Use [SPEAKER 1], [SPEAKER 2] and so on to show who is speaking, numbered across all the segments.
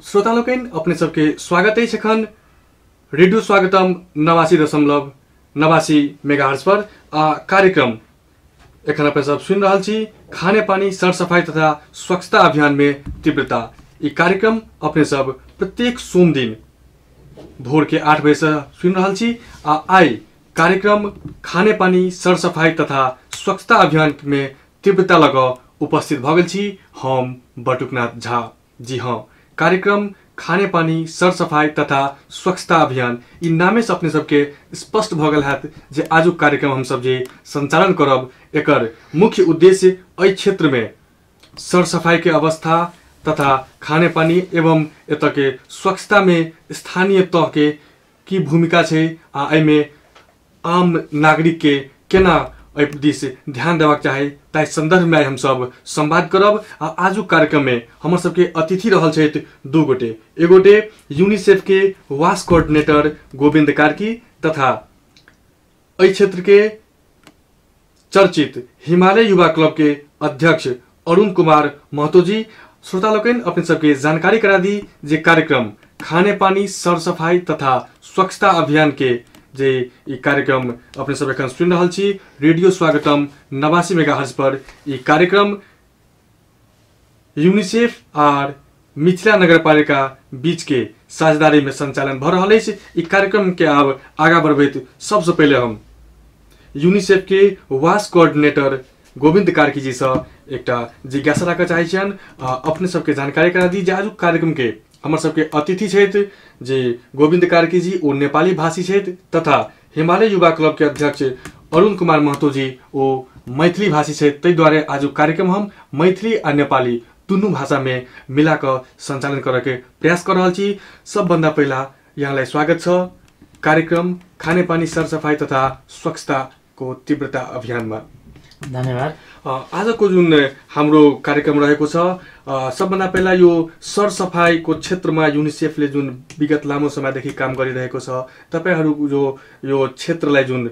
[SPEAKER 1] श्रोतालोकन अपने सबके स्वागत है रेडियो स्वागतम 89.89 मेगाहर्ट्ज पर कार्यक्रम एखन अपने सब सुन रहा छी खाने पानी सरसफाई तथा स्वच्छता अभियान में तीव्रता। ये कार्यक्रम अपने सब प्रत्येक सोम दिन भोर के 8 बजे से सुन रहा छी। आई कार्यक्रम खाने पानी सरसफाई तथा स्वच्छता अभियान में तीव्रता लग उपस्थित भगल छी हम बटुकनाथ झा। जी हाँ, कार्यक्रम खाने पानी सरसफाई तथा स्वच्छता अभियान इ नामे से अपने सबके स्पष्ट भगल है जे आजु कार्यक्रम हम सब जे संचालन करब एकर मुख्य उद्देश्य एहि क्षेत्र में सरसफाई के अवस्था तथा खाने पानी एवं एत के स्वच्छता में स्थानीय तह के की भूमिका है आ एमे आम नागरिक के केना दिस ध्यान देवाक चाहे ताहि संदर्भ में हम सब संवाद करब। आजु कार्यक्रम में हमर सबके अतिथि रहल छथि दू गोटे। एगोटे यूनिसेफ के वास कोऑर्डिनेटर गोविंद कार्की तथा एहि क्षेत्र के चर्चित हिमालय युवा क्लब के अध्यक्ष अरुण कुमार महतो जी। श्रोतालोकन अपने सबके जानकारी करा दी जे कार्यक्रम खाने पानी सरसफाई तथा स्वच्छता अभियान के जे ई कार्यक्रम अपने सब एखन सुन रहल छी रेडियो स्वागतम 89 मेगाहर्ट्ज पर। ई कार्यक्रम यूनिसेफ और मिथिला नगरपालिका बीच के साझेदारी में संचालन भ रहल अछि। ई कार्यक्रम के आब आगा बढ़बैत सबसे पहले हम यूनिसेफ के वास कोऑर्डिनेटर गोविंद कार्की जी से एकटा जिज्ञासा राखऽ चाहै छियन। अपने सबके जानकारी करा दी जे आज कार्यक्रम के हमर सबके अतिथि छथि जे गोविंद कार्की जी ओ नेपाली भाषी छथि तथा हिमालय युवा क्लब के अध्यक्ष अरुण कुमार महतो जी ओ मैथिली भाषी छथि। ताहि द्वारा आज कार्यक्रम हम मैथिली आ नेपाली दुनू भाषा में मिला कर संचालन करे के प्रयास कर रहल छी। सबभन्दा पहिला यहाँलाई स्वागत छ कार्यक्रम खाने पानी सरसफाई तथा स्वच्छता को तीव्रता अभियान में।
[SPEAKER 2] धन्यवाद।
[SPEAKER 1] आज को जुन हाम्रो कार्यक्रम रहेको छ सबभन्दा पहिला यो सरसफाई को क्षेत्र में यूनिसेफ ले जुन विगत लामो समयदेखि काम गरिरहेको छ तपाईहरु जो यो क्षेत्रलाई जुन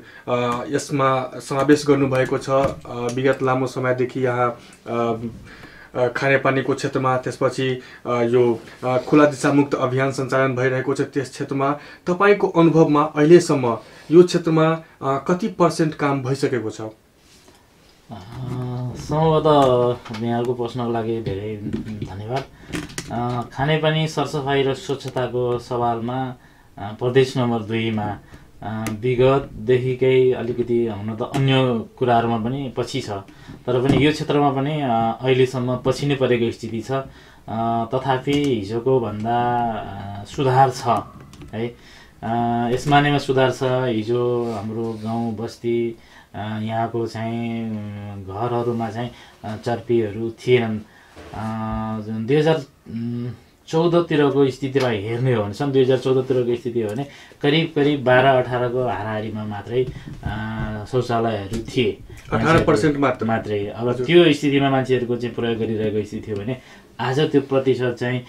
[SPEAKER 1] यसमा समावेश गर्नु भएको छ विगत लामो समयदेखि यहाँ खाने पानी को क्षेत्र में त्यसपछि यो खुला दिशा मुक्त अभियान संचालन भइरहेको छ त्यस क्षेत्रमा तपाईको अनुभवमा अहिलेसम्म यो क्षेत्रमा कति % काम भइसकेको छ?
[SPEAKER 2] सम्भवतः यहाँको प्रश्नको लागि धेरै धन्यवाद। खानेपानी सरसफाई र स्वच्छताको सवालमा प्रदेश नम्बर 2 मा विगतदेखिकै अलिकति हुन त अन्य कुराहरुमा पनि पछि छ तर पनि यो क्षेत्रमा पनि अहिलेसम्म पछि नै परेको स्थिति छ। तथापि हिजोको भन्दा सुधार छ है। यस मानेमा सुधार छ। हिजो हाम्रो गाउँ बस्ती यहाँको चाहिँ घरहरुमा चाहिँ चर्पीहरु थिएनन्। 2014 तिरको स्थितिलाई हेर्ने हो भने सन् 2014 तिरको स्थिति हो भने करिब 12-18 को हाराहारीमा मात्रै शौचालयहरु थिए।
[SPEAKER 1] 18%
[SPEAKER 2] मात्रै। अब त्यो स्थितिमा मान्छेहरुको चाहिँ प्रयोग गरिरहेको स्थिति थियो भने आज त्यो प्रतिशत चाहिँ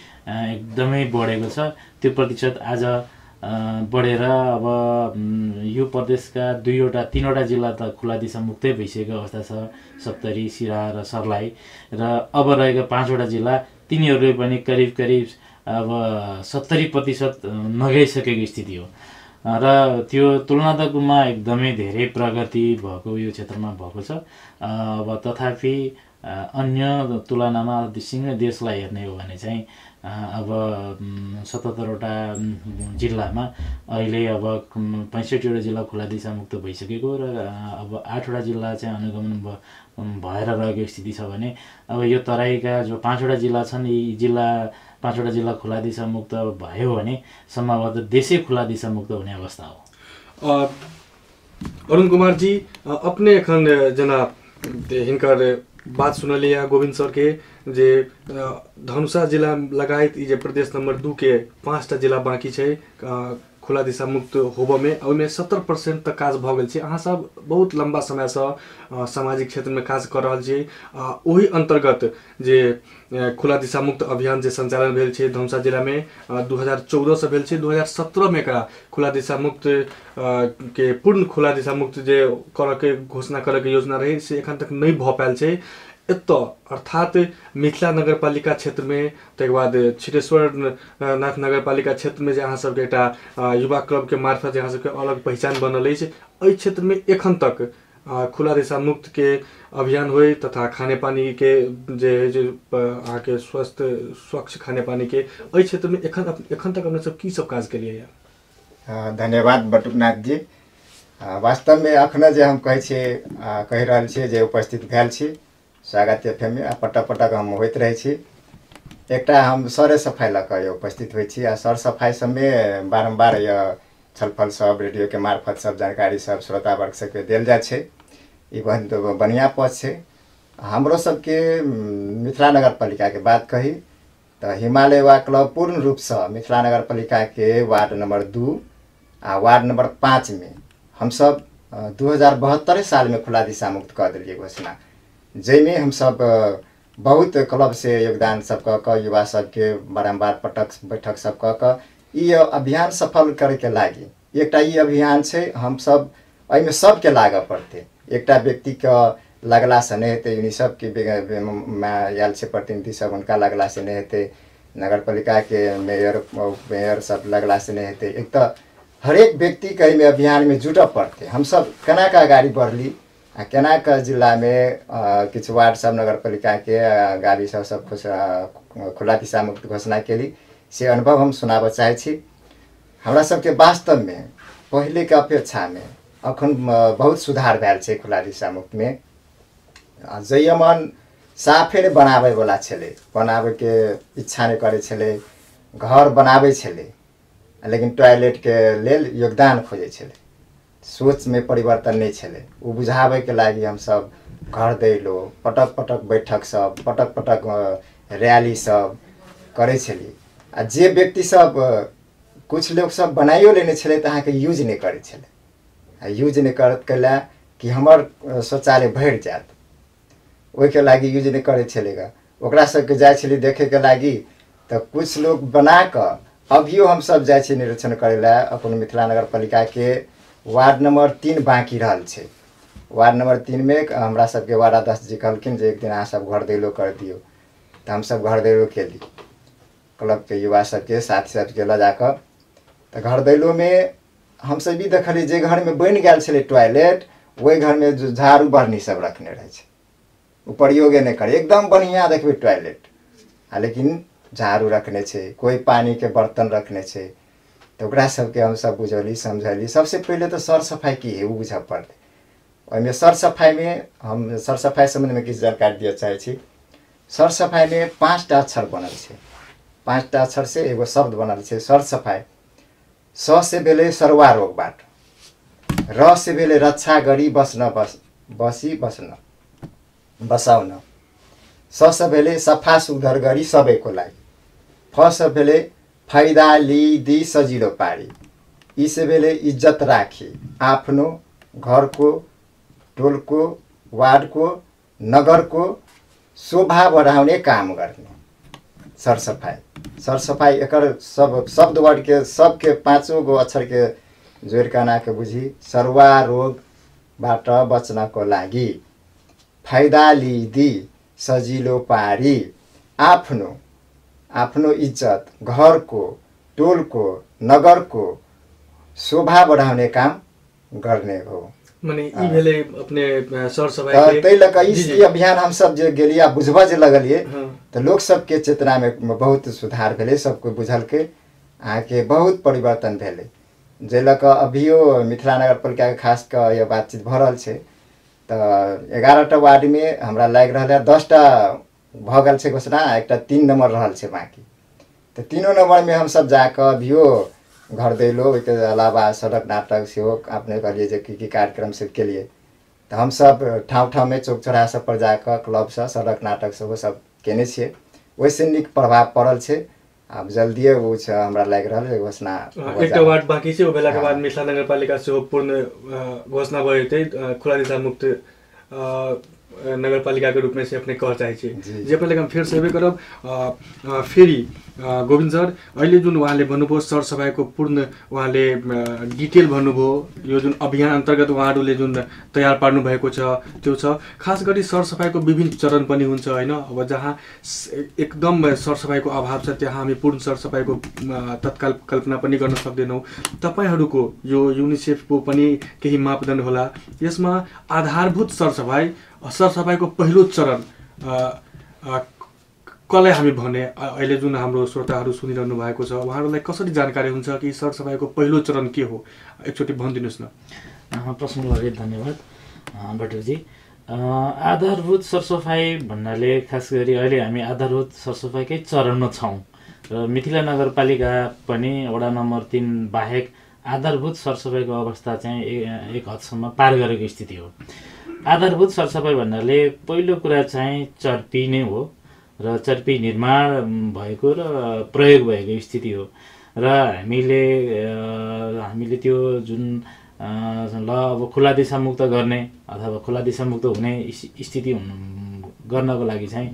[SPEAKER 2] एकदमै बढेको छ। त्यो प्रतिशत आज बढेर अब यो प्रदेशका 2-3 जिल्ला त खुला दिशा मुक्तै भइसकेको अवस्था छ, सप्तरी, सिरा र सर्लाही। र अब रहेका 5 जिल्ला तिनीहरूले पनि करिब अब 70% नगइसकेको स्थिति हो। र त्यो तुलनात्मकमा एकदमै धेरै प्रगति भएको यो क्षेत्रमा भएको छ। अब तथापि अन्य तुलनामा सिंगै देशलाई हेर्ने हो भने चाहिँ अब 77 वटा जिल्लामा अहिले अब 65 वटा जिल्ला खुला दिशा मुक्त भइसकेको र अब 8 वटा जिल्ला चाहिँ अनुगमन भएर रहेको स्थिति छ भने अब यो तराईका जो 5 वटा जिल्ला छन् यी जिल्ला 5 वटा जिल्ला खुला दिशा मुक्त भयो भने सम्भवतः देशै खुला दिशा मुक्त हुने अवस्था हो।
[SPEAKER 1] अरुण कुमार जी अपने एखन जना हिनकर बात सुनलिए गोविंद सर के जे धनुषा जिला लगायत जे प्रदेश नंबर 2 के 5टा जिला बाकी है खुला दिशा मुक्त होबमे ओहिमे 70% तक काज भऽ गेल छै। अहाँ सब बहुत लंबा समय से सामाजिक क्षेत्र में काज कर रहल छी। ओही अंतर्गत जे खुला दिशा मुक्त अभियान जे संचालन भेल छै धनुषा जिला में 2014 से भेल छै। 2017 में एकरा खुला दिशा मुक्त के पूर्ण खुला दिशा मुक्त जे करऽ के घोषणा करऽ के योजना रही से एखन तक नहीं भऽ पायल छै। एतऽ अर्थात मिथिला नगर पालिका क्षेत्र में तकर बाद छिटेश्वर नाथ नगर पालिका क्षेत्र में जे अहाँ सबके एकटा युवा क्लब के मार्फत जे अहाँ सबके अलग पहचान बनल अछि, एहि क्षेत्र में एखन तक खुला दिशा मुक्त के अभियान होय तथा खाने पानी के जे अहाँ के स्वस्थ स्वच्छ खाने पानी के एहि क्षेत्र में एखन तक अपने सब की सब काज केलिए?
[SPEAKER 3] धन्यवाद बटुकनाथ जी। वास्तव में अखन जे हम कहि रहल छी जे उपस्थित भेल छी स्वागत एफएम में पटक पटक हम होइत रहे छी। एकटा हम सरे सफाई लऽ कऽ उपस्थित होइ छी आ सर सफाई सब में बारम्बार यह छलफल सब रेडियो के मार्फत सब जानकारी सब श्रोता वर्ग सबके देल जाइ छै। ई बहुत बढ़िया पक्ष छै। हमरो सबके मिथिला नगर पालिका के बात कही तो हिमालय युवा क्लब पूर्ण रूप से मिथिला नगर पालिका के वार्ड नंबर 2 आ वार्ड नंबर 5 में हम सब 2072 साल में खुला दिशा मुक्त कर दिलिए घोषणा, जैमे हम सब बहुत क्लब से योगदान सब कऽ युवा सबके बारम्बार पटक बैठक सब कऽ ई अभियान सफल करे के लागी एकटा ई अभियान छै। हम सब एहिमे सबके लागऽ पड़ते। एकटा व्यक्ति के लगला से नहीं हेतै, यूनिसेफ के आयल छै प्रतिनिधि सब उनका लगला से नहीं हेतै, नगर पालिका के मेयर सब लगला से नहीं हेतै। एक तो हरेक व्यक्ति के एहिमे अभियान में जुटऽ पड़ते। हम सब केना के आगाड़ी बढ़ली आ केना के जिला में किछु वार्ड सब नगर पालिका के गाड़ी सब खुला दिशा मुक्त घोषणा केली से अनुभव हम सुनाबऽ चाहे छी। हमरा सबके वास्तव में पहले के अपेक्षा में अखन बहुत सुधार भेल छै खुला दिशा मुक्त में। जयमन साफे नहीं बनाबे वाला छले, बनाबे के इच्छा नहीं करे छले, घर बनाबे छले लेकिन टॉयलेट के लेल योगदान खोजे छले, सोच में परिवर्तन नहीं छले। वो बुझावे के लागी हम सब घर दैलो पटक पटक बैठक सब पटक पटक रैली सब करे छली। आ जे व्यक्ति सब कुछ लोग सब बनाइयो लेने छले तो अहाँ के यूज नहीं करे छले। यूज नहीं करत कैला कि हमर शौचालय भर जात, ओहि के लागी यूज नहीं करे छलेगा। ओकरा सबके जाय छली देखे के लागी तो कुछ लोग बना क अभियो हम सब जाय छी निरीक्षण करे ला। अपन मिथिला नगर पालिका के वार्ड नंबर 3 बाकी रहल छै। वार्ड नंबर 3 में हमरा सबके वार्ड अध्यक्ष जी कहलखिन जे एक दिन अहाँ सब घर दैलो कर दियो, तो हम सब घर दैलो केली क्लब के युवा सबके साथी सबके लऽ जाकर। तो घर दैलो में हम सब भी देखली जे घर में बन गया छले टॉयलेट, वही घर में जो झाड़ू बरनी सब रखने रहे छै, प्रयोगे नहीं करे एकदम बढ़िया देखबे टॉयलेट, लेकिन झाड़ू रखने छै, कोई पानी के बर्तन रखने छै। तो ओकरा सबके हम सब बुझली समझली। सबसे पहले तो सर सफाई की है वो बुझा पड़ते। ओहिमे सर सफाई में हम सर सफाई संबंध में किछु जानकारी दिए चाहे छी। सर सफाई में 5टा अक्षर बनल छै, 5टा अक्षर से एगो शब्द बनल छै सर सफाई। स से भेले सरवा रोगबाट, र से भेले रक्षा गरी बस्न बसी बस्न बसाउन, स से भेले सफा सुग्घर गरी सबैको लागि, फ से भेले फाइदा लिदी सजिलो पारी, ई से भेले इज्जत राखी आफ्नो घरको टोलको वार्डको नगरको शोभा बढाउने काम गर्ने सरसफाई। सरसफाई एकर सब शब्द वर्ड के सबके 5 गो अक्षर के जोड़ के ना के बुझी सर्वा रोगबाट बच्नको लागि, फाइदा लिदी सजिलो पारी, आफ्नो आफ्नो इज्जत घरको टोलको नगरको शोभा बढाउने काम गर्ने हो।
[SPEAKER 1] माने ई भेले अपने सर सफाई के
[SPEAKER 3] तै लक ई अभियान हम सब जे गेलिए बुझबा जे लगलिए तो लोग सब के चेतना में बहुत सुधार भेले, सबको बुझल के आके बहुत परिवर्तन भेले। जे लक अभियो मिथिला नगर पालिका के खास क ये बातचीत भ रहल छै। तो 11टा वार्ड में हमरा लाग रहल 10टा भ गेल छै घोषणा, एकटा 3 नंबर रहल छै बाकी। तो 3 नंबर में हम सब जाकर अभियो घर दैलो, के अलावा सड़क नाटक से अपने कहलिए जे की कार्यक्रम सब के लिए। तो हम सब ठाव ठाव में चौक चौराहा सब पर जाकर क्लब से सड़क नाटक सब केने छिए, वैसे निक प्रभाव पड़ल छै। अब जल्दिए ऊ छ हमरा लागि रहल है घोषणा
[SPEAKER 1] एकटा वार्ड बाँकी छ, ओ बेलाका बाद मिथिला नगरपालिका सेहो पूर्ण घोषणा भयो चाहिँ खुला दिशा मुक्त नगरपालिका के रूप में से अपने कह चाहे जे पहले हम फिर सेवे करब फेरि गोविंद सर अहिले जुन उहाँले भन्नुभयो सरसफाइको पूर्ण उहाँले डिटेल भन्नुभयो, यो जुन अभियान अन्तर्गत उहाँहरूले जुन तयार पार्नु भएको छ त्यो छ। खास गरी सरसफाइको विभिन्न चरण पनि हुन्छ हैन। अब जहाँ एकदम सरसफाइको अभाव छ त्यहाँ हामी पूर्ण सरसफाइको तत्काल कल्पना पनि गर्न सक्दैनौँ। तपाईहरूको यो युनिसेफको पनि केही मापदण्ड होला, यसमा आधारभूत सरसफाइको पहिलो चरण कसलाई हामी भने अहिले जुन हाम्रो श्रोताहरू सुनिरहनु भएको छ उहाँहरूलाई कसरी जानकारी हुन्छ कि सरसफाइको पहिलो चरण के हो, एकचोटि भनिदिनुहोस् न।
[SPEAKER 2] प्रश्नको लागि धन्यवाद बटुकजी। आधारभूत सरसफाइ भन्नाले खास गरी अहिले हामी आधारभूत सरसफाइकै चरणमा छौँ र मिथिला नगरपालिका पनि वडा नम्बर 3 बाहेक आधारभूत सरसफाइको अवस्था चाहिँ एक हदसम्म पार गरेको स्थिति हो। आधारभूत सरसफाइ भन्नाले पहिलो कुरा चाहिँ चर्पी नै हो र चर्पी निर्माण भएको र प्रयोग भएको स्थिति हो र हामीले त्यो जुन ल अब खुला दिशा मुक्त गर्ने अथवा खुला दिशा मुक्त हुने स्थिति गर्नको लागि चाहिँ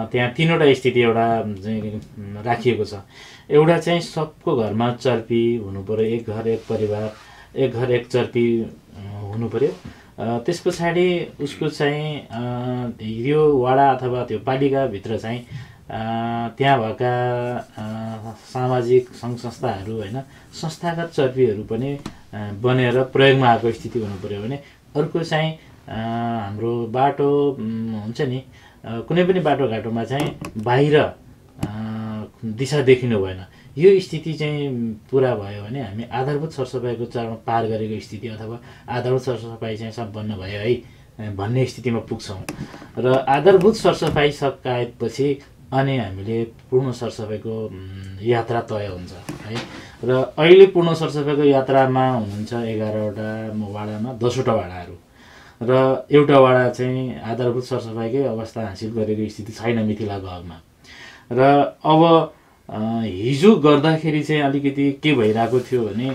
[SPEAKER 2] त्यहाँ 3वटा स्थिति एउटा राखिएको छ। एउटा चाहिँ सबको घरमा चर्पी हुनु पर्यो, एक घर एक परिवार, एक घर एक चर्पी हुनु पर्यो। त्यस पछाडि उसको चाहिँ यो वडा अथवा त्यो पालिकाभित्र चाहिँ त्यहाँ भएका सामाजिक सङ्घ संस्थाहरू होइन संस्थागत चर्पीहरू पनि बनेर प्रयोगमा आएको स्थिति हुनु पर्यो भने अर्को चाहिँ हाम्रो बाटो हुन्छ नि कुनै पनि बाटोघाटोमा चाहिँ बाहिर दिशा देखिनु भएन, यो स्थिति चाहिँ पुरा भयो भने हामी आधारभूत सरसफाइको चरण पार गरेको स्थिति अथवा आधारभूत सरसफाइ चाहिँ सम्पन्न भयो है भन्ने स्थितिमा पुग्छौँ। र आधारभूत सरसफाइ सकाएपछि अनि हामीले पूर्ण सरसफाइको यात्रा तय हुन्छ है। र अहिले पूर्ण सरसफाइको यात्रामा हुनुहुन्छ 11वटा वाडामा 10वटा वाडाहरू र एउटा वाडा चाहिँ आधारभूत सरसफाइकै अवस्था हासिल गरेको स्थिति छैन मिथिलाको हकमा। र अब हिजो गर्दाखेरि चाहिँ अलिकति के भइरहेको थियो भने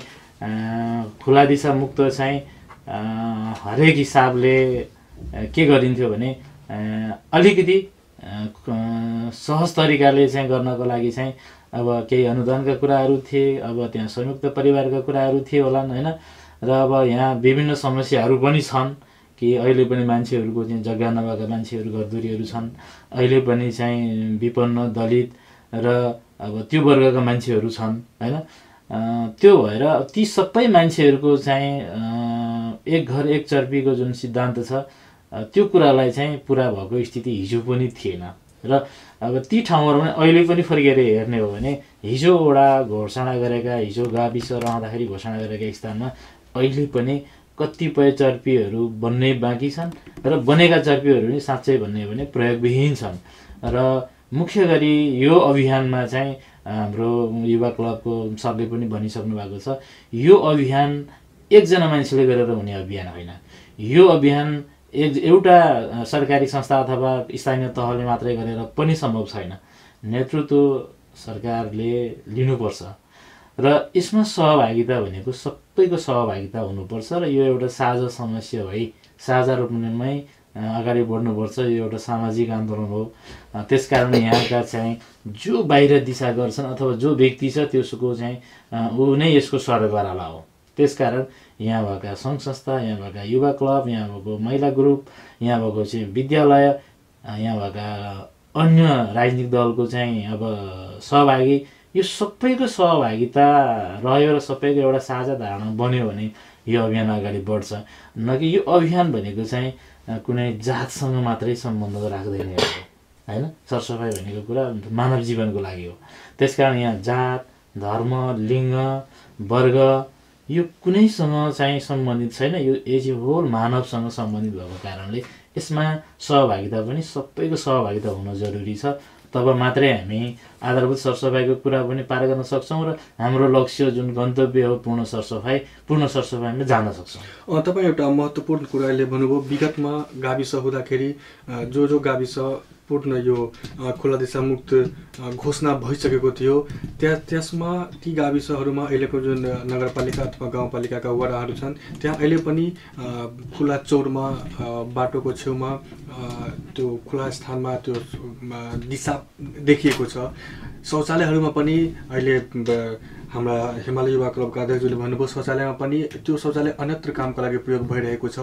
[SPEAKER 2] खुला दिशा मुक्त चाहिँ हरेक हिसाबले के गरिन्थ्यो भने अलिकति सहज तरिकाले चाहिँ गर्नको लागि चाहिँ अब केही अनुदानका कुराहरू थिए, अब त्यहाँ संयुक्त परिवारका कुराहरू थिए होला हैन। र अब यहाँ विभिन्न समस्याहरू पनि छन् कि अहिले पनि मान्छेहरूको चाहिँ जग्गा नभएका मान्छेहरू घरधुरीहरू छन्, अहिले पनि चाहिँ विपन्न दलित र अब त्यो वर्गका मान्छेहरू छन् हैन। त्यो भएर ती सबै मान्छेहरूको चाहिँ एक घर एक चर्पीको जुन सिद्धान्त छ त्यो कुरालाई चाहिँ पुरा भएको स्थिति हिजो पनि थिएन। र अब ती ठाउँहरूमा अहिले पनि फर्केर हेर्ने हो भने हिजो वडा घोषणा गरेका हिजो गाविस रहँदाखेरि घोषणा गरेका स्थानमा अहिले पनि कतिपय चर्पीहरू बन्नै बाँकी छन् र बनेका चर्पीहरू पनि साँच्चै भन्ने हो भने प्रयोगविहीन छन्। र मुख्य गरी यो अभियानमा चाहिँ हाम्रो युवा क्लबको सरले पनि भनिसक्नु भएको छ, यो अभियान एकजना मान्छेले गरेर हुने अभियान होइन। यो अभियान एउटा सरकारी संस्था अथवा स्थानीय तहले मात्रै गरेर पनि सम्भव छैन, नेतृत्व सरकारले लिनुपर्छ र यसमा सहभागिता भनेको सबैको सहभागिता हुनुपर्छ र यो एउटा साझा समस्या भई साझा रूपमै अगाडि बढ्नुपर्छ। यो एउटा सामाजिक आन्दोलन हो। त्यसकारण यहाँका चाहिँ जो बाहिर दिशा गर्छन् अथवा जो व्यक्ति छ त्यसको चाहिँ ऊ नै यसको सरगराला हो। त्यसकारण यहाँ भएका सङ्घ संस्था, यहाँ भएका युवा क्लब, यहाँ भएको महिला ग्रुप, यहाँ भएको चाहिँ विद्यालय, यहाँ भएका अन्य राजनीतिक दलको चाहिँ अब सहभागी, यो सबैको सहभागिता रह्यो र सबैको एउटा साझा धारणा बन्यो भने यो अभियान अगाडि बढ्छ। न कि यो अभियान भनेको चाहिँ कुनै जातसँग मात्रै सम्बन्ध राख्दैन हैन। सरसफाइ भनेको कुरा मानव जीवनको लागि हो। त्यसकारण यहाँ जात, धर्म, लिङ्ग, वर्ग यो कुनैसँग चाहिँ सम्बन्धित छैन, यो एज ए होल मानवसँग सम्बन्धित भएको कारणले यसमा सहभागिता पनि सबैको सहभागिता हुन जरुरी छ। तब मात्रै हामी आधारभूत सरसफाइको कुरा पनि पार गर्न सक्छौँ र हाम्रो लक्ष्य जुन गन्तव्य हो पूर्ण सरसफाइमा जान सक्छौँ।
[SPEAKER 1] तपाईँ एउटा महत्त्वपूर्ण कुराले भन्नुभयो, विगतमा गाविस हुँदाखेरि जो गाविस पूर्ण यो खुला दिशामुक्त घोषणा भइसकेको थियो। त्यसमा ती गाविसहरूमा अहिलेको जुन नगरपालिका अथवा गाउँपालिकाका वडाहरू छन् त्यहाँ अहिले पनि खुला चौरमा बाटोको छेउमा त्यो खुला स्थानमा त्यो दिशा देखिएको छ। शौचालयहरूमा पनि अहिले हाम्रा हिमालय युवा क्लबका अध्यक्षले भन्नुभयो शौचालयमा पनि त्यो शौचालय अन्यत्र कामका लागि प्रयोग भइरहेको छ।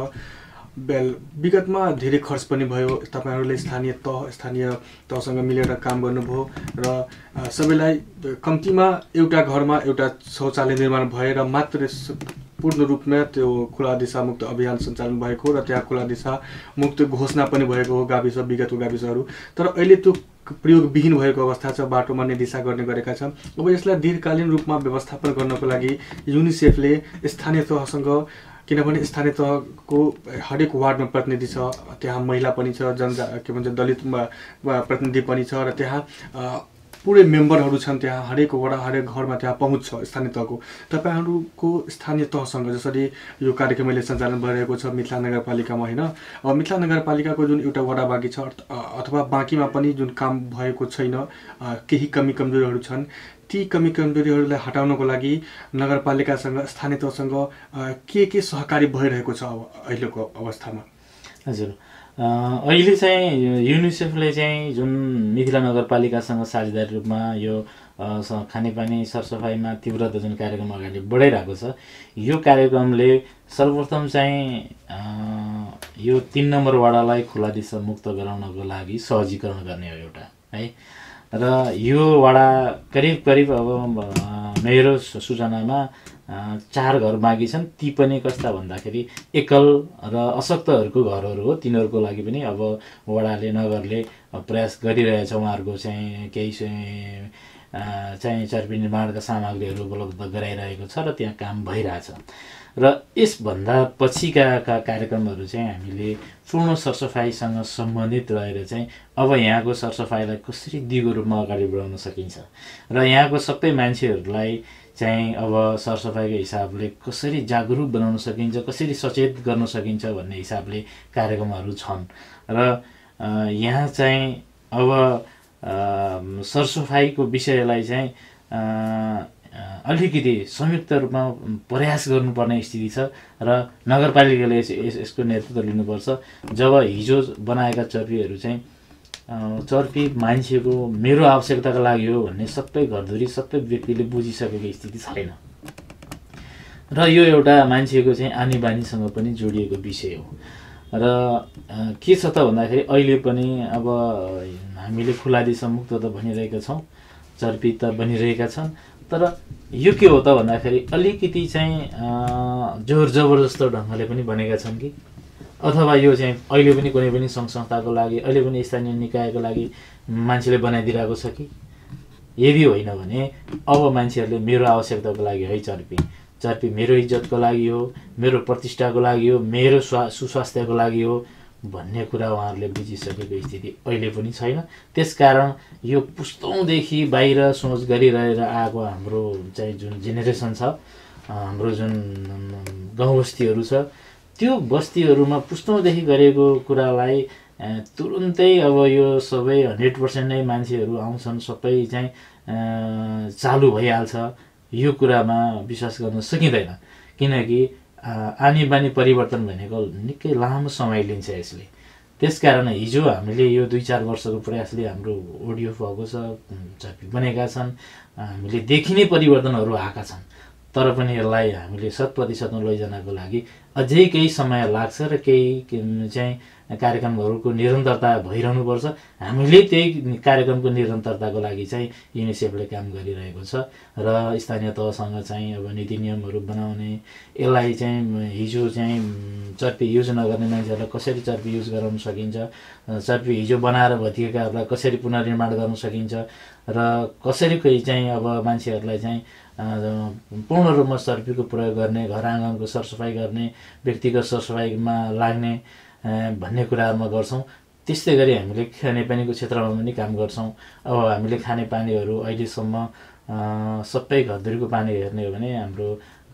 [SPEAKER 1] विगतमा धेरै खर्च पनि भयो। तपाईहरूले स्थानीय तहसँग मिलेर काम गर्नुभयो र सबैलाई कम्तीमा एउटा घरमा एउटा शौचालय निर्माण भएर मात्र पूर्ण रूपमा त्यो खुला दिशामुक्त अभियान सञ्चालन भएको र त्यहाँ खुला दिशामुक्त घोषणा पनि भएको हो विगतको गाविसहरू। तर अहिले त्यो प्रयोगविहीन भएको अवस्था छ, बाटोमा नै दिशा गर्ने गरेका छन्। अब यसलाई दीर्घकालीन रूपमा व्यवस्थापन गर्नको लागि युनिसेफले स्थानीय तहसँग, किनभने स्थानीय तहको हरेक वार्डमा प्रतिनिधि छ, त्यहाँ महिला पनि छ, दलित प्रतिनिधि पनि छ र त्यहाँ पुरै मेम्बरहरू छन्। त्यहाँ हरेक वडा हरेक घरमा त्यहाँ पहुँच छ स्थानीय तहको। तपाईँहरूको स्थानीय तहसँग जसरी यो कार्यक्रम अहिले सञ्चालन भइरहेको छ मिथिला नगरपालिकामा होइन, अब मिथिला नगरपालिकाको जुन एउटा वडा बाँकी छ अथवा बाँकीमा पनि जुन काम भएको छैन, केही कमी कमजोरीहरू छन्, ती कमी कमजोरीहरूलाई हटाउनको लागि नगरपालिकासँग स्थानीय तहसँग के सहकारी भइरहेको छ अब अहिलेको अवस्थामा?
[SPEAKER 2] हजुर, अहिले चाहिँ युनिसेफले चाहिँ जुन मिथिला नगरपालिकासँग साझेदारी रूपमा यो खानेपानी सरसफाइमा तीव्रता जुन कार्यक्रम अगाडि बढाइरहेको छ, यो कार्यक्रमले सर्वप्रथम चाहिँ यो 3 नम्बर वडालाई खुला दिशा मुक्त गराउनको लागि सहजीकरण गर्ने हो एउटा है। र यो वडा करिब अब मेरो सूचनामा 4 घर बाँकी छन्। ती पनि कस्ता भन्दाखेरि एकल र अशक्तहरूको घरहरू हो। तिनीहरूको लागि पनि अब वडाले नगरले प्रयास गरिरहेछ। उहाँहरूको चाहिँ केही चाहिँ चर्पी निर्माणका सामग्रीहरू उपलब्ध गराइरहेको छ र त्यहाँ काम भइरहेछ। र यसभन्दा पछिका कार्यक्रमहरू चाहिँ हामीले पूर्ण सरसफाइसँग सम्बन्धित रहेर चाहिँ अब यहाँको सरसफाइलाई कसरी दिगो रूपमा अगाडि बढाउन सकिन्छ र यहाँको सबै मान्छेहरूलाई चाहिँ अब सरसफाइको हिसाबले कसरी जागरुक बनाउन सकिन्छ, कसरी सचेत गर्न सकिन्छ भन्ने हिसाबले कार्यक्रमहरू छन्। र यहाँ चाहिँ अब सरसफाइको विषयलाई चाहिँ अलिकति संयुक्त रूपमा प्रयास गर्नुपर्ने स्थिति छ र नगरपालिकाले यसको नेतृत्व लिनुपर्छ। जब हिजो बनाएका चर्पीहरू चाहिँ चर्पी मान्छेको मेरो आवश्यकताका लागि हो भन्ने सबै घरधुरी सबै व्यक्तिले बुझिसकेको स्थिति छैन र यो एउटा मान्छेको चाहिँ आनी बानीसँग पनि जोडिएको विषय हो। र के छ त भन्दाखेरि अहिले पनि अब हामीले खुला दिशा मुक्त त भनिरहेका छौँ, चर्पी त बनिरहेका छन्, तर यो के हो त भन्दाखेरि अलिकति चाहिँ जोर जबरजस्त ढङ्गले पनि बनेका छन् कि अथवा यो चाहिँ अहिले पनि कुनै पनि सङ्घ संस्थाको लागि, अहिले पनि स्थानीय निकायको लागि मान्छेले बनाइदिरहेको छ कि? यदि होइन भने अब मान्छेहरूले मेरो आवश्यकताको लागि है चर्पी मेरो इज्जतको लागि हो, मेरो प्रतिष्ठाको लागि हो, मेरो सुस्वास्थ्यको लागि हो भन्ने कुरा उहाँहरूले बुझिसकेको स्थिति अहिले पनि छैन। त्यसकारण यो पुस्तौँदेखि बाहिर सोच गरिरहेर आएको हाम्रो चाहिँ जुन जेनेरेसन छ, हाम्रो जुन गाउँबस्तीहरू छ, त्यो बस्तीहरूमा पुस्तौँदेखि गरेको कुरालाई तुरुन्तै अब यो सबै 100% नै मान्छेहरू आउँछन्, सबै चाहिँ चालु भइहाल्छ, यो कुरामा विश्वास गर्न सकिँदैन। किनकि आनी बानी परिवर्तन भनेको निकै लामो समय लिन्छ यसले। त्यसकारण हिजो हामीले यो 2-4 वर्षको प्रयासले हाम्रो ओडियो भएको छ, चर्पी बनेका छन्, हामीले देखिने परिवर्तनहरू आएका छन्। तर पनि यसलाई हामीले 100%मा लैजानको लागि अझै केही समय लाग्छ र केही चाहिँ कार्यक्रमहरूको निरन्तरता भइरहनुपर्छ। हामीले त्यही कार्यक्रमको निरन्तरताको लागि चाहिँ युनिसेफले काम गरिरहेको छ र स्थानीय तहसँग चाहिँ अब नीति नियमहरू बनाउने, यसलाई चाहिँ हिजो चाहिँ चर्पी युज नगर्ने मान्छेहरूलाई कसरी चर्पी युज गराउन सकिन्छ, चर्पी हिजो बनाएर भत्किएकाहरूलाई कसरी पुनर्निर्माण गर्न सकिन्छ र कसरी चाहिँ अब मान्छेहरूलाई चाहिँ पूर्ण रूपमा चर्पीको प्रयोग गर्ने, घर आँगनको सरसफाइ गर्ने, व्यक्तिगत सरसफाइमा लाग्ने भन्ने कुराहरूमा गर्छौँ। त्यस्तै गरी हामीले खानेपानीको क्षेत्रमा पनि काम गर्छौँ। अब हामीले खानेपानीहरू अहिलेसम्म सबै घरधुरीको पानी हेर्ने हो भने हाम्रो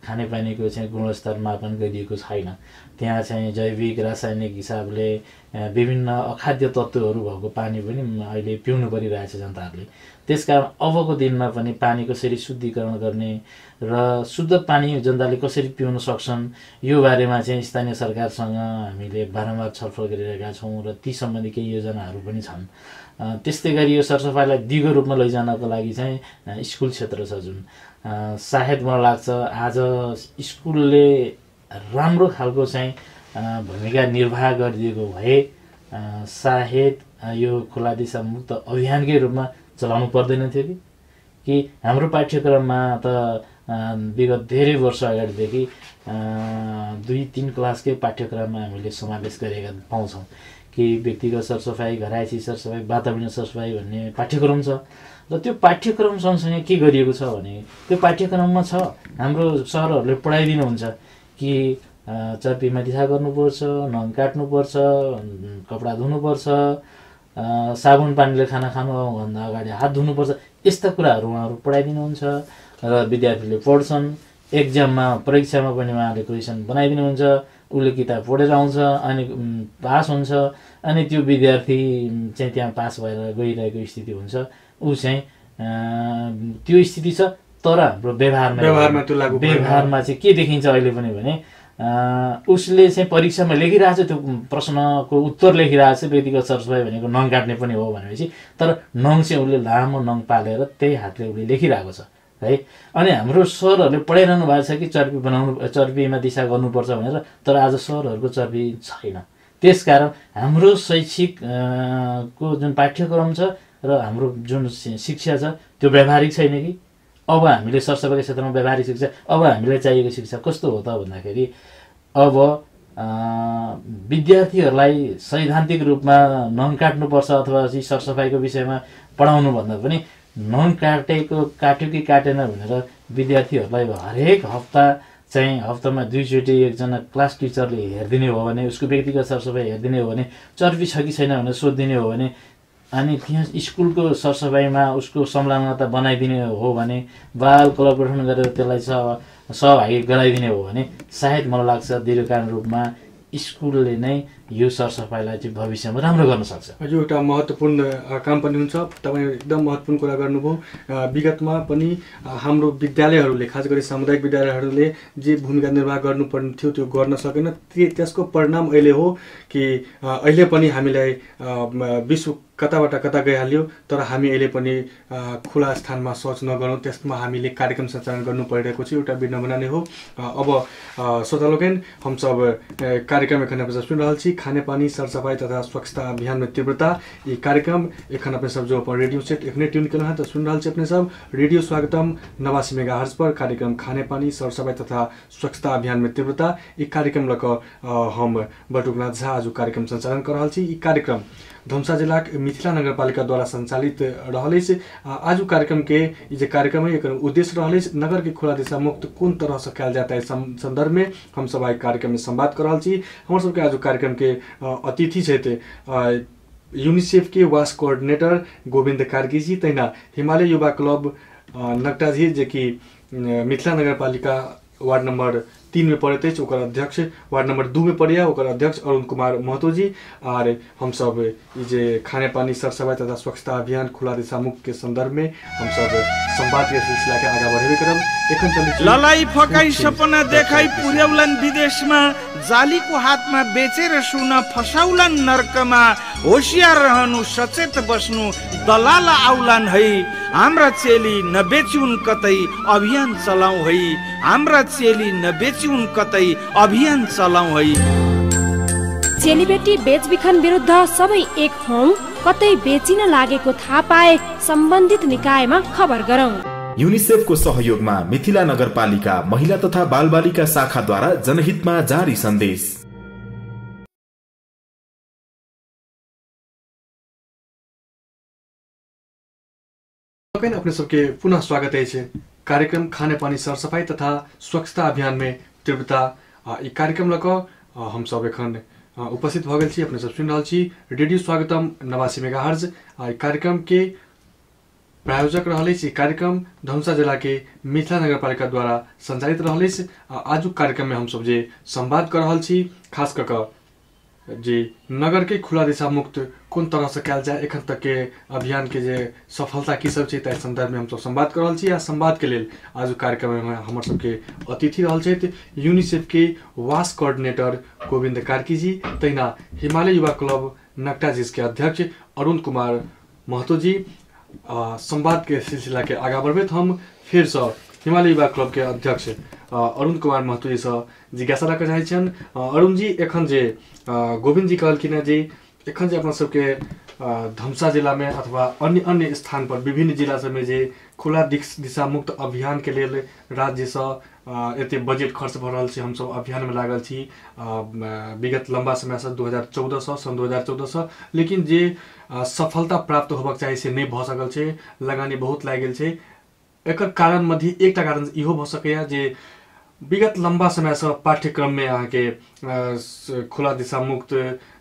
[SPEAKER 2] खानेपानीको चाहिँ गुणस्तर मापन गरिएको छैन। त्यहाँ चाहिँ जैविक रासायनिक हिसाबले विभिन्न अखाद्य तत्त्वहरू भएको पानी पनि अहिले पिउनु परिरहेछ जनताहरूले। त्यसकारण अबको दिनमा पनि पानी कसरी शुद्धिकरण गर्ने र शुद्ध पानी जनताले कसरी पिउन सक्छन् यो बारेमा चाहिँ स्थानीय सरकारसँग हामीले बारम्बार छलफल गरिरहेका छौँ र ती सम्बन्धी केही योजनाहरू पनि छन्। त्यस्तै गरी यो सरसफाइलाई दिगो रूपमा लैजानको लागि चाहिँ स्कुल क्षेत्र छ जुन सायद मलाई लाग्छ आज स्कुलले राम्रो खालको चाहिँ भूमिका निर्वाह गरिदिएको भए सायद यो खुला दिशा मुक्त अभियानकै रूपमा चलाउनु पर्दैन थियो कि हाम्रो पाठ्यक्रममा त विगत धेरै वर्ष अगाडिदेखि 2-3 क्लासकै पाठ्यक्रममा हामीले समावेश गरेका पाउँछौँ कि व्यक्तिगत सरसफाइ, घरायसी सरसफाइ, वातावरणीय सरसफाइ भन्ने पाठ्यक्रम छ र त्यो पाठ्यक्रम सँगसँगै के गरिएको छ भने त्यो पाठ्यक्रममा छ हाम्रो सरहरूले पढाइदिनुहुन्छ कि चर्पीमा दिशा गर्नुपर्छ, नङ काट्नुपर्छ, कपडा धुनुपर्छ, साबुन पानीले खाना खानुभन्दा अगाडि हात धुनुपर्छ, यस्ता कुराहरू उहाँहरू पढाइदिनुहुन्छ र विद्यार्थीले पढ्छन्। एक्जाममा परीक्षामा पनि उहाँले क्वेसन बनाइदिनुहुन्छ, उसले किताब पढेर आउँछ अनि पास हुन्छ अनि त्यो विद्यार्थी चाहिँ त्यहाँ पास भएर गइरहेको स्थिति हुन्छ। ऊ चाहिँ त्यो स्थिति छ तर हाम्रो व्यवहारमा चाहिँ के देखिन्छ अहिले पनि भने उसले चाहिँ परीक्षामा लेखिरहेछ त्यो प्रश्नको उत्तर लेखिरहेछ व्यक्तिगत सरसफाइ भनेको नङ काट्ने पनि हो भनेपछि तर नङ चाहिँ उसले लामो नङ पालेर त्यही हातले उसले लेखिरहेको छ है। अनि हाम्रो सरहरूले पढाइरहनु भएको छ कि चर्पीमा दिशा गर्नुपर्छ भनेर तर आज सरहरूको चर्पी छैन। त्यसकारण हाम्रो शैक्षिक को जुन पाठ्यक्रम छ र हाम्रो जुन शिक्षा छ त्यो व्यावहारिक छैन कि अब हामीले सरसफाइको क्षेत्रमा व्यावहारिक शिक्षा अब हामीलाई चाहिएको शिक्षा कस्तो हो त भन्दाखेरि अब विद्यार्थीहरूलाई सैद्धान्तिक रूपमा नङ काट्नुपर्छ अथवा सरसफाइको विषयमा पढाउनु भन्दा पनि नङ काट्यो कि काटेन भनेर विद्यार्थीहरूलाई हरेक हप्ता चाहिँ हप्तामा 2 चोटि एकजना क्लास टिचरले हेरिदिने हो भने उसको व्यक्तिगत सरसफाइ हेरिदिने हो भने चर्पी छ कि छैन भनेर सोधिदिने हो भने अनि त्यहाँ स्कुलको सरसफाइमा उसको संलग्नता बनाइदिने हो भने बाल क्लब गठन गरेर त्यसलाई सहभागी गराइदिने हो भने सायद मलाई लाग्छ दीर्घकालीन रूपमा स्कुलले नै यो सरसफाइलाई चाहिँ भविष्यमा राम्रो गर्न सक्छ।
[SPEAKER 1] यो एउटा महत्त्वपूर्ण काम पनि हुन्छ। तपाईँ एकदम महत्त्वपूर्ण कुरा गर्नुभयो। विगतमा पनि हाम्रो विद्यालयहरूले खास गरी सामुदायिक विद्यालयहरूले जे भूमिका निर्वाह गर्नुपर्ने थियो त्यो गर्न सकेन। त्यसको परिणाम अहिले हो कि अहिले पनि हामीलाई विश्व कताबाट कता गइहाल्यो तर हामी अहिले पनि खुला स्थानमा शौच नगरौँ त्यसमा हामीले कार्यक्रम सञ्चालन गर्नु परिरहेको छ। एउटा विडम्बना नै हो। अब श्रोतालोकन हम सब कार्यक्रम एखन अपने सुन रहल छी खाने पानी सरसफाई तथा स्वच्छता अभियान में तीव्रता। ये कार्यक्रम एखन अपने सब जो अपन रेडियो सेट एखने ट्यून केलहुँ हैं तो सुन रहल छी अपने सब रेडियो स्वागतम 89 मेगाहर्ट्ज पर कार्यक्रम खाने पानी सरसफाई तथा स्वच्छता अभियान में तीव्रता। ये कार्यक्रम लक हम बटुकनाथ झा आज कार्यक्रम संचालन कर रहल छी। ई कार्यक्रम धनुषा जिला मिथिला नगरपालिका द्वारा संचालित रहल। आज कार्यक्रम के जे कार्यक्रम है एक उद्देश्य रहल नगर के खुला दिशा मुक्त कौन तरह से कल जाता है संदर्भ में हम सब आज कार्यक्रम में संवाद कर रहल छी। हमर सबके आज कार्यक्रम के अतिथि छथि यूनिसेफ के वास कोऑर्डिनेटर गोविंद कार्की जी तैना हिमालय युवा क्लब नगटा जी जे कि मिथिला नगरपालिका वार्ड नंबर 3 में पड़े ओकर अध्यक्ष, वार्ड नंबर 2 में पड़िया ओकर अध्यक्ष अरुण कुमार महतो जी। और हम सब जे खाने पानी सरसफाई तथा स्वच्छता अभियान खुला दिशा मुक्त के संदर्भ में हम सब संवाद के सिलसिला के आगे बढ़ेबे करब। एखन चली
[SPEAKER 4] ललाई फकाई सपना देखाई पुर्याउलन विदेशमा जालीको हातमा बेचेर सुन फसाउलन नर्कमा होशियार रहनु सचेत बस्नु दलाल आउलन है हाम्रा चेली नबेचुन कतै अभियान चलाऊ है हाम्रा चेली नबेचुन कतै अभियान चलाऊ है।
[SPEAKER 5] चेलीबेटी बेचबिखन विरुद्ध सबै एक हौं कतै बेचिन लागेको थाहा पाए सम्बन्धित निकायमा खबर गरौं।
[SPEAKER 6] यूनिसेफको सहयोगमा मिथिला नगरपालिका महिला तथा बालबालिका शाखाद्वारा जनहितमा जारी सन्देश।
[SPEAKER 1] अपने सबके पुनः स्वागत है कार्यक्रम खाने पानी सरसफाई तथा स्वच्छता अभियान में तीव्रता। ये कार्यक्रम लक हम सब एखन उपस्थित भ गेल छी। अपने सब सुन रहल छी रेडियो स्वागतम 89 मेगाहर्ट्ज। कार्यक्रम के प्रायोजक रहलिस। कार्यक्रम धनुषा जिला के मिथिला नगरपालिका द्वारा संचालित रहलिस। आज कार्यक्रम में हम सब जे संवाद कर रहल छी खास कर जे नगर के खुला दिशा मुक्त कौन तरह से कल जाए एखन तक के अभियान के जे सफलता की सब छै संदर्भ में हम सब संवाद कर रहल छी। आ संवाद के लेल आज कार्यक्रम में हमर सबके अतिथि रहल छथि यूनिसेफ के वास कोऑर्डिनेटर गोविंद कार्की जी, तहिना हिमालय युवा क्लब नकटाजिस के अध्यक्ष अरुण कुमार महतो जी। संवाद के सिलसिला के आगा बढ़बैत हम फिर से हिमालय युवा क्लब के अध्यक्ष अरुण कुमार महतो जी से जिज्ञासा रख चाहे छन। अरुण जी, एखन जे गोविंद जी कहलखिन जे एखन जे अपना सबके धनुषा जिला में अथवा अन्य अन्य स्थान पर विभिन्न जिला सब में जे खुला दिशा मुक्त अभियान के लिए राज्य से एते बजेट खर्च भ रहल छै, हम सब अभियान में लागल छी विगत लंबा समय से 2014 से सन 2014 से, लेकिन जे सफलता प्राप्त होबाक चाही से नहीं भ सकल छै, लगानी बहुत लागि गेल छै। एकर कारण मध्य एकटा कारण इहो भ सकैया जे विगत लंबा समय से पाठ्यक्रम में अहाँ के खुला दिशा मुक्त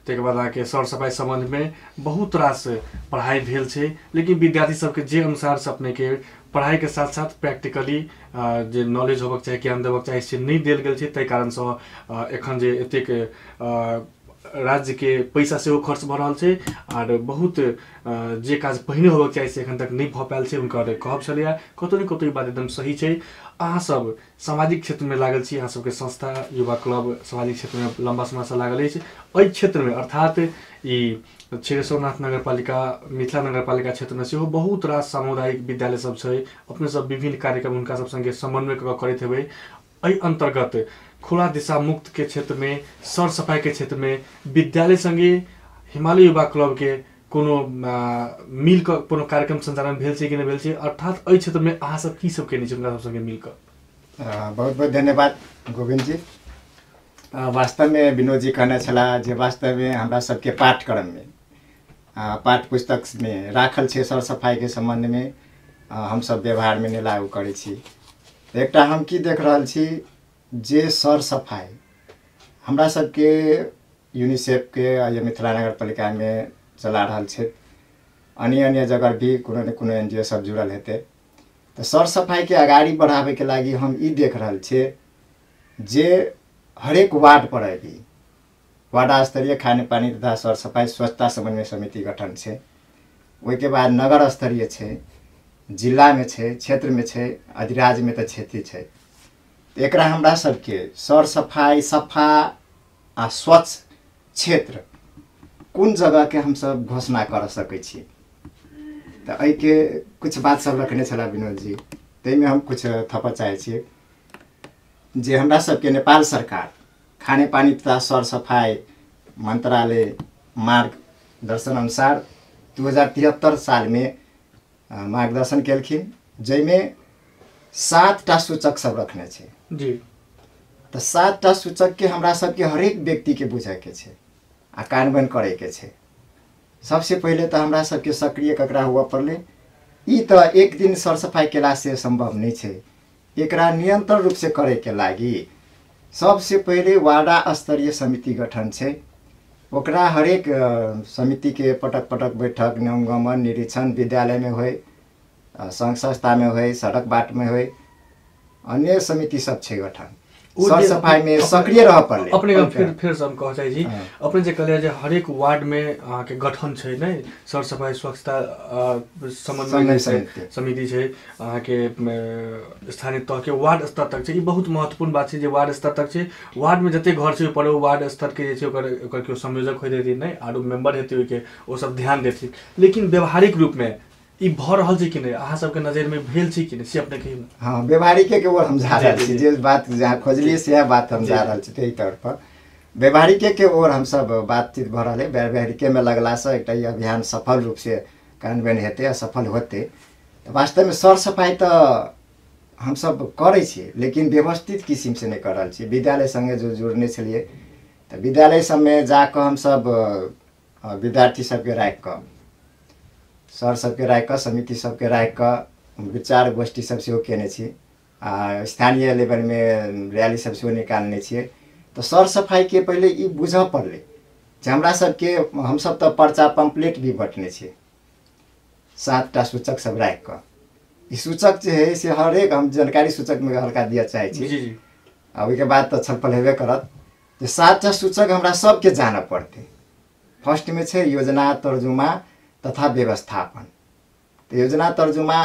[SPEAKER 1] तक बाद अहाँ के सर सफाई संबंध में बहुत रास पढ़ाई भेल छै, लेकिन विद्यार्थी सबके जे अनुसार से अपने के पढ़ाई के साथ साथ प्रैक्टिकली जे नॉलेज होबाक चाही, ज्ञान देबाक चाही से नहीं देल गेल छै। तै कारण से एखन जे एतेक राज्य के पैसा से खर्च भ रहल छै और बहुत जे काज पहिने होबाक चाही से एखन तक नहीं भ पायल छै। उनकर कहब छलैया कतौ न कतौ बात एकदम सही छै। अहाँ सब सामाजिक क्षेत्र में लागल छी, अहाँ सबके संस्था युवा क्लब सामाजिक क्षेत्र में लंबा समय से लागल अछि। एहि क्षेत्र में अर्थात ई छिरेश्वरनाथ नगरपालिका मिथिला नगरपालिका क्षेत्र में सेहो बहुत रास सामुदायिक विद्यालय सब छै। अपने सब विभिन्न कार्यक्रम उनका सब संगे समन्वय करैत हेबै। एहि अंतर्गत खुला दिशा मुक्त के क्षेत्र में सर सफाई के क्षेत्र में विद्यालय संगे हिमालय युवा क्लब के कोनो मिल कर कोनो कार्यक्रम संचालन भेल छै कि नहीं भेल छै, अर्थात एहि क्षेत्र में अहाँ सब की सब केने छै उनका सब संगे मिल कर?
[SPEAKER 3] बहुत बहुत धन्यवाद गोविंद जी। वास्तव में विनोद जी कहने छला जे वास्तव में हमरा सबके पाठ्यक्रम में पाठ्य पुस्तक में राखल छै सर सफाई के संबंध में हम सब व्यवहार में नहीं लागू करै छी। एकटा हम की देख रहल छी जे सर सफाई हमरा सबके यूनिसेफ के या मिथिला नगरपालिका में चला रहल छै, अन्य अन्य जगह भी कोनो न कोनो एनजीओ सब जुड़ल हेतै। तो सर सफाई के आगाड़ी बढ़ावे के लागी हम ई देख रहल छी जे हरेक वार्ड पर भी वार्ड स्तरीय खाने पानी तथा सर सफाई स्वच्छता समन्वय समिति गठन छै। ओहिके बाद नगर स्तरीय छै, जिला में छै, क्षेत्र में छै, अधिराज्य में तो क्षेत्रीय छै। एकरा हमरा सबके सर सफाई सफा आ स्वच्छ क्षेत्र कौन जगह के हम सब घोषणा कर सकै छी। तो एहि के कुछ बात सब रखने छला विनोद जी, तैमें हम कुछ थप चाहे छी जे हमरा सबके नेपाल सरकार खाने पानी तथा सर सफाई मंत्रालय मार्गदर्शन अनुसार 2073 साल में मार्गदर्शन केलखिन, जैमें 7टा सूचक सब रखने छै
[SPEAKER 1] जी।
[SPEAKER 3] तो 7टा सूचक के हमरा सबके हरेक व्यक्ति के बुझे के छै आ कार्यान्वयन करे के छै। सबसे पहले तो हमरा सबके सक्रिय ककरा हुआ पड़ले, ई तो एक दिन सर सफाई केला से संभव नहीं छै। एकरा निरंतर रूप से करे के लागी सबसे पहले वार्ड स्तरीय समिति गठन छै। ओकरा हरेक समिति के पटक पटक बैठक नियमगमन निरीक्षण विद्यालय में होय, संघ संस्था में होय, सड़क बाट में होय, अन्य समिति सब छै गठन। सर सफाई में सक्रिय रह पड़ले।
[SPEAKER 1] अपने फिर से हम कह चाहे जी अपने जे कहले जे हरेक वार्ड में अहाँ के गठन छै नै सर सफाई स्वच्छता समन्वय समिति छै, अहाँ के स्थानीय तह के वार्ड स्तर तक छै। ई बहुत महत्वपूर्ण बात छै जे वार्ड स्तर तक छै। वार्ड में जते घर छै पर वार्ड स्तर के जे छै ओकर के संयोजक होय देथिन नै आरो मेंबर हेतै ओइ के ओ सब ध्यान देथिन। लेकिन व्यवहारिक रूप में ई भ रहल छै कि नहीं, अहाँ सबके नजर में भेल छै कि नहीं से अपने कहियो?
[SPEAKER 3] हाँ, व्यवहारिक के ओर हम जा रहल छी, जे बात जहाँ खोजलिए से बात हम जा रहल छी। तै तौर पर व्यवहारिक के ओर हम सब बातचीत भ रहल है। व्यवहारिक में लगला से एकटा ई अभियान सफल रूप से कार्यान्वयन हेतै आ सफल होतै। तो वास्तव में सर सफाई तो हम सब करै छी, लेकिन व्यवस्थित किस्म से नहीं कर रहल छी। विद्यालय संगे जो जुड़ने छलिए तो विद्यालय सब में जाकर हम सब विद्यार्थी सबके राखि कऽ सर सबके राखि कऽ समिति सबके राखि कऽ विचार गोष्ठी सब सेहो केने छी आ स्थानीय लेवल में रैली सब सेहो निकालने छियै। तो सर सफाई के पहले ई बुझऽ पड़लै जे हमरा सबके हम सब तो पर्चा पम्पलेट भी बँटने छियै। 7टा सूचक सब राख कर ई सूचक जे है से हरेक हम जानकारी सूचक में हल्का दिया चाहे छी
[SPEAKER 1] जी
[SPEAKER 3] अब के बाद तो छलफल हेबे करत जे 7टा सूचक हमरा सबके जाना पड़ते। फर्स्ट में छे योजना तर्जुमा तथा व्यवस्थापन। तो योजना तर्जुमा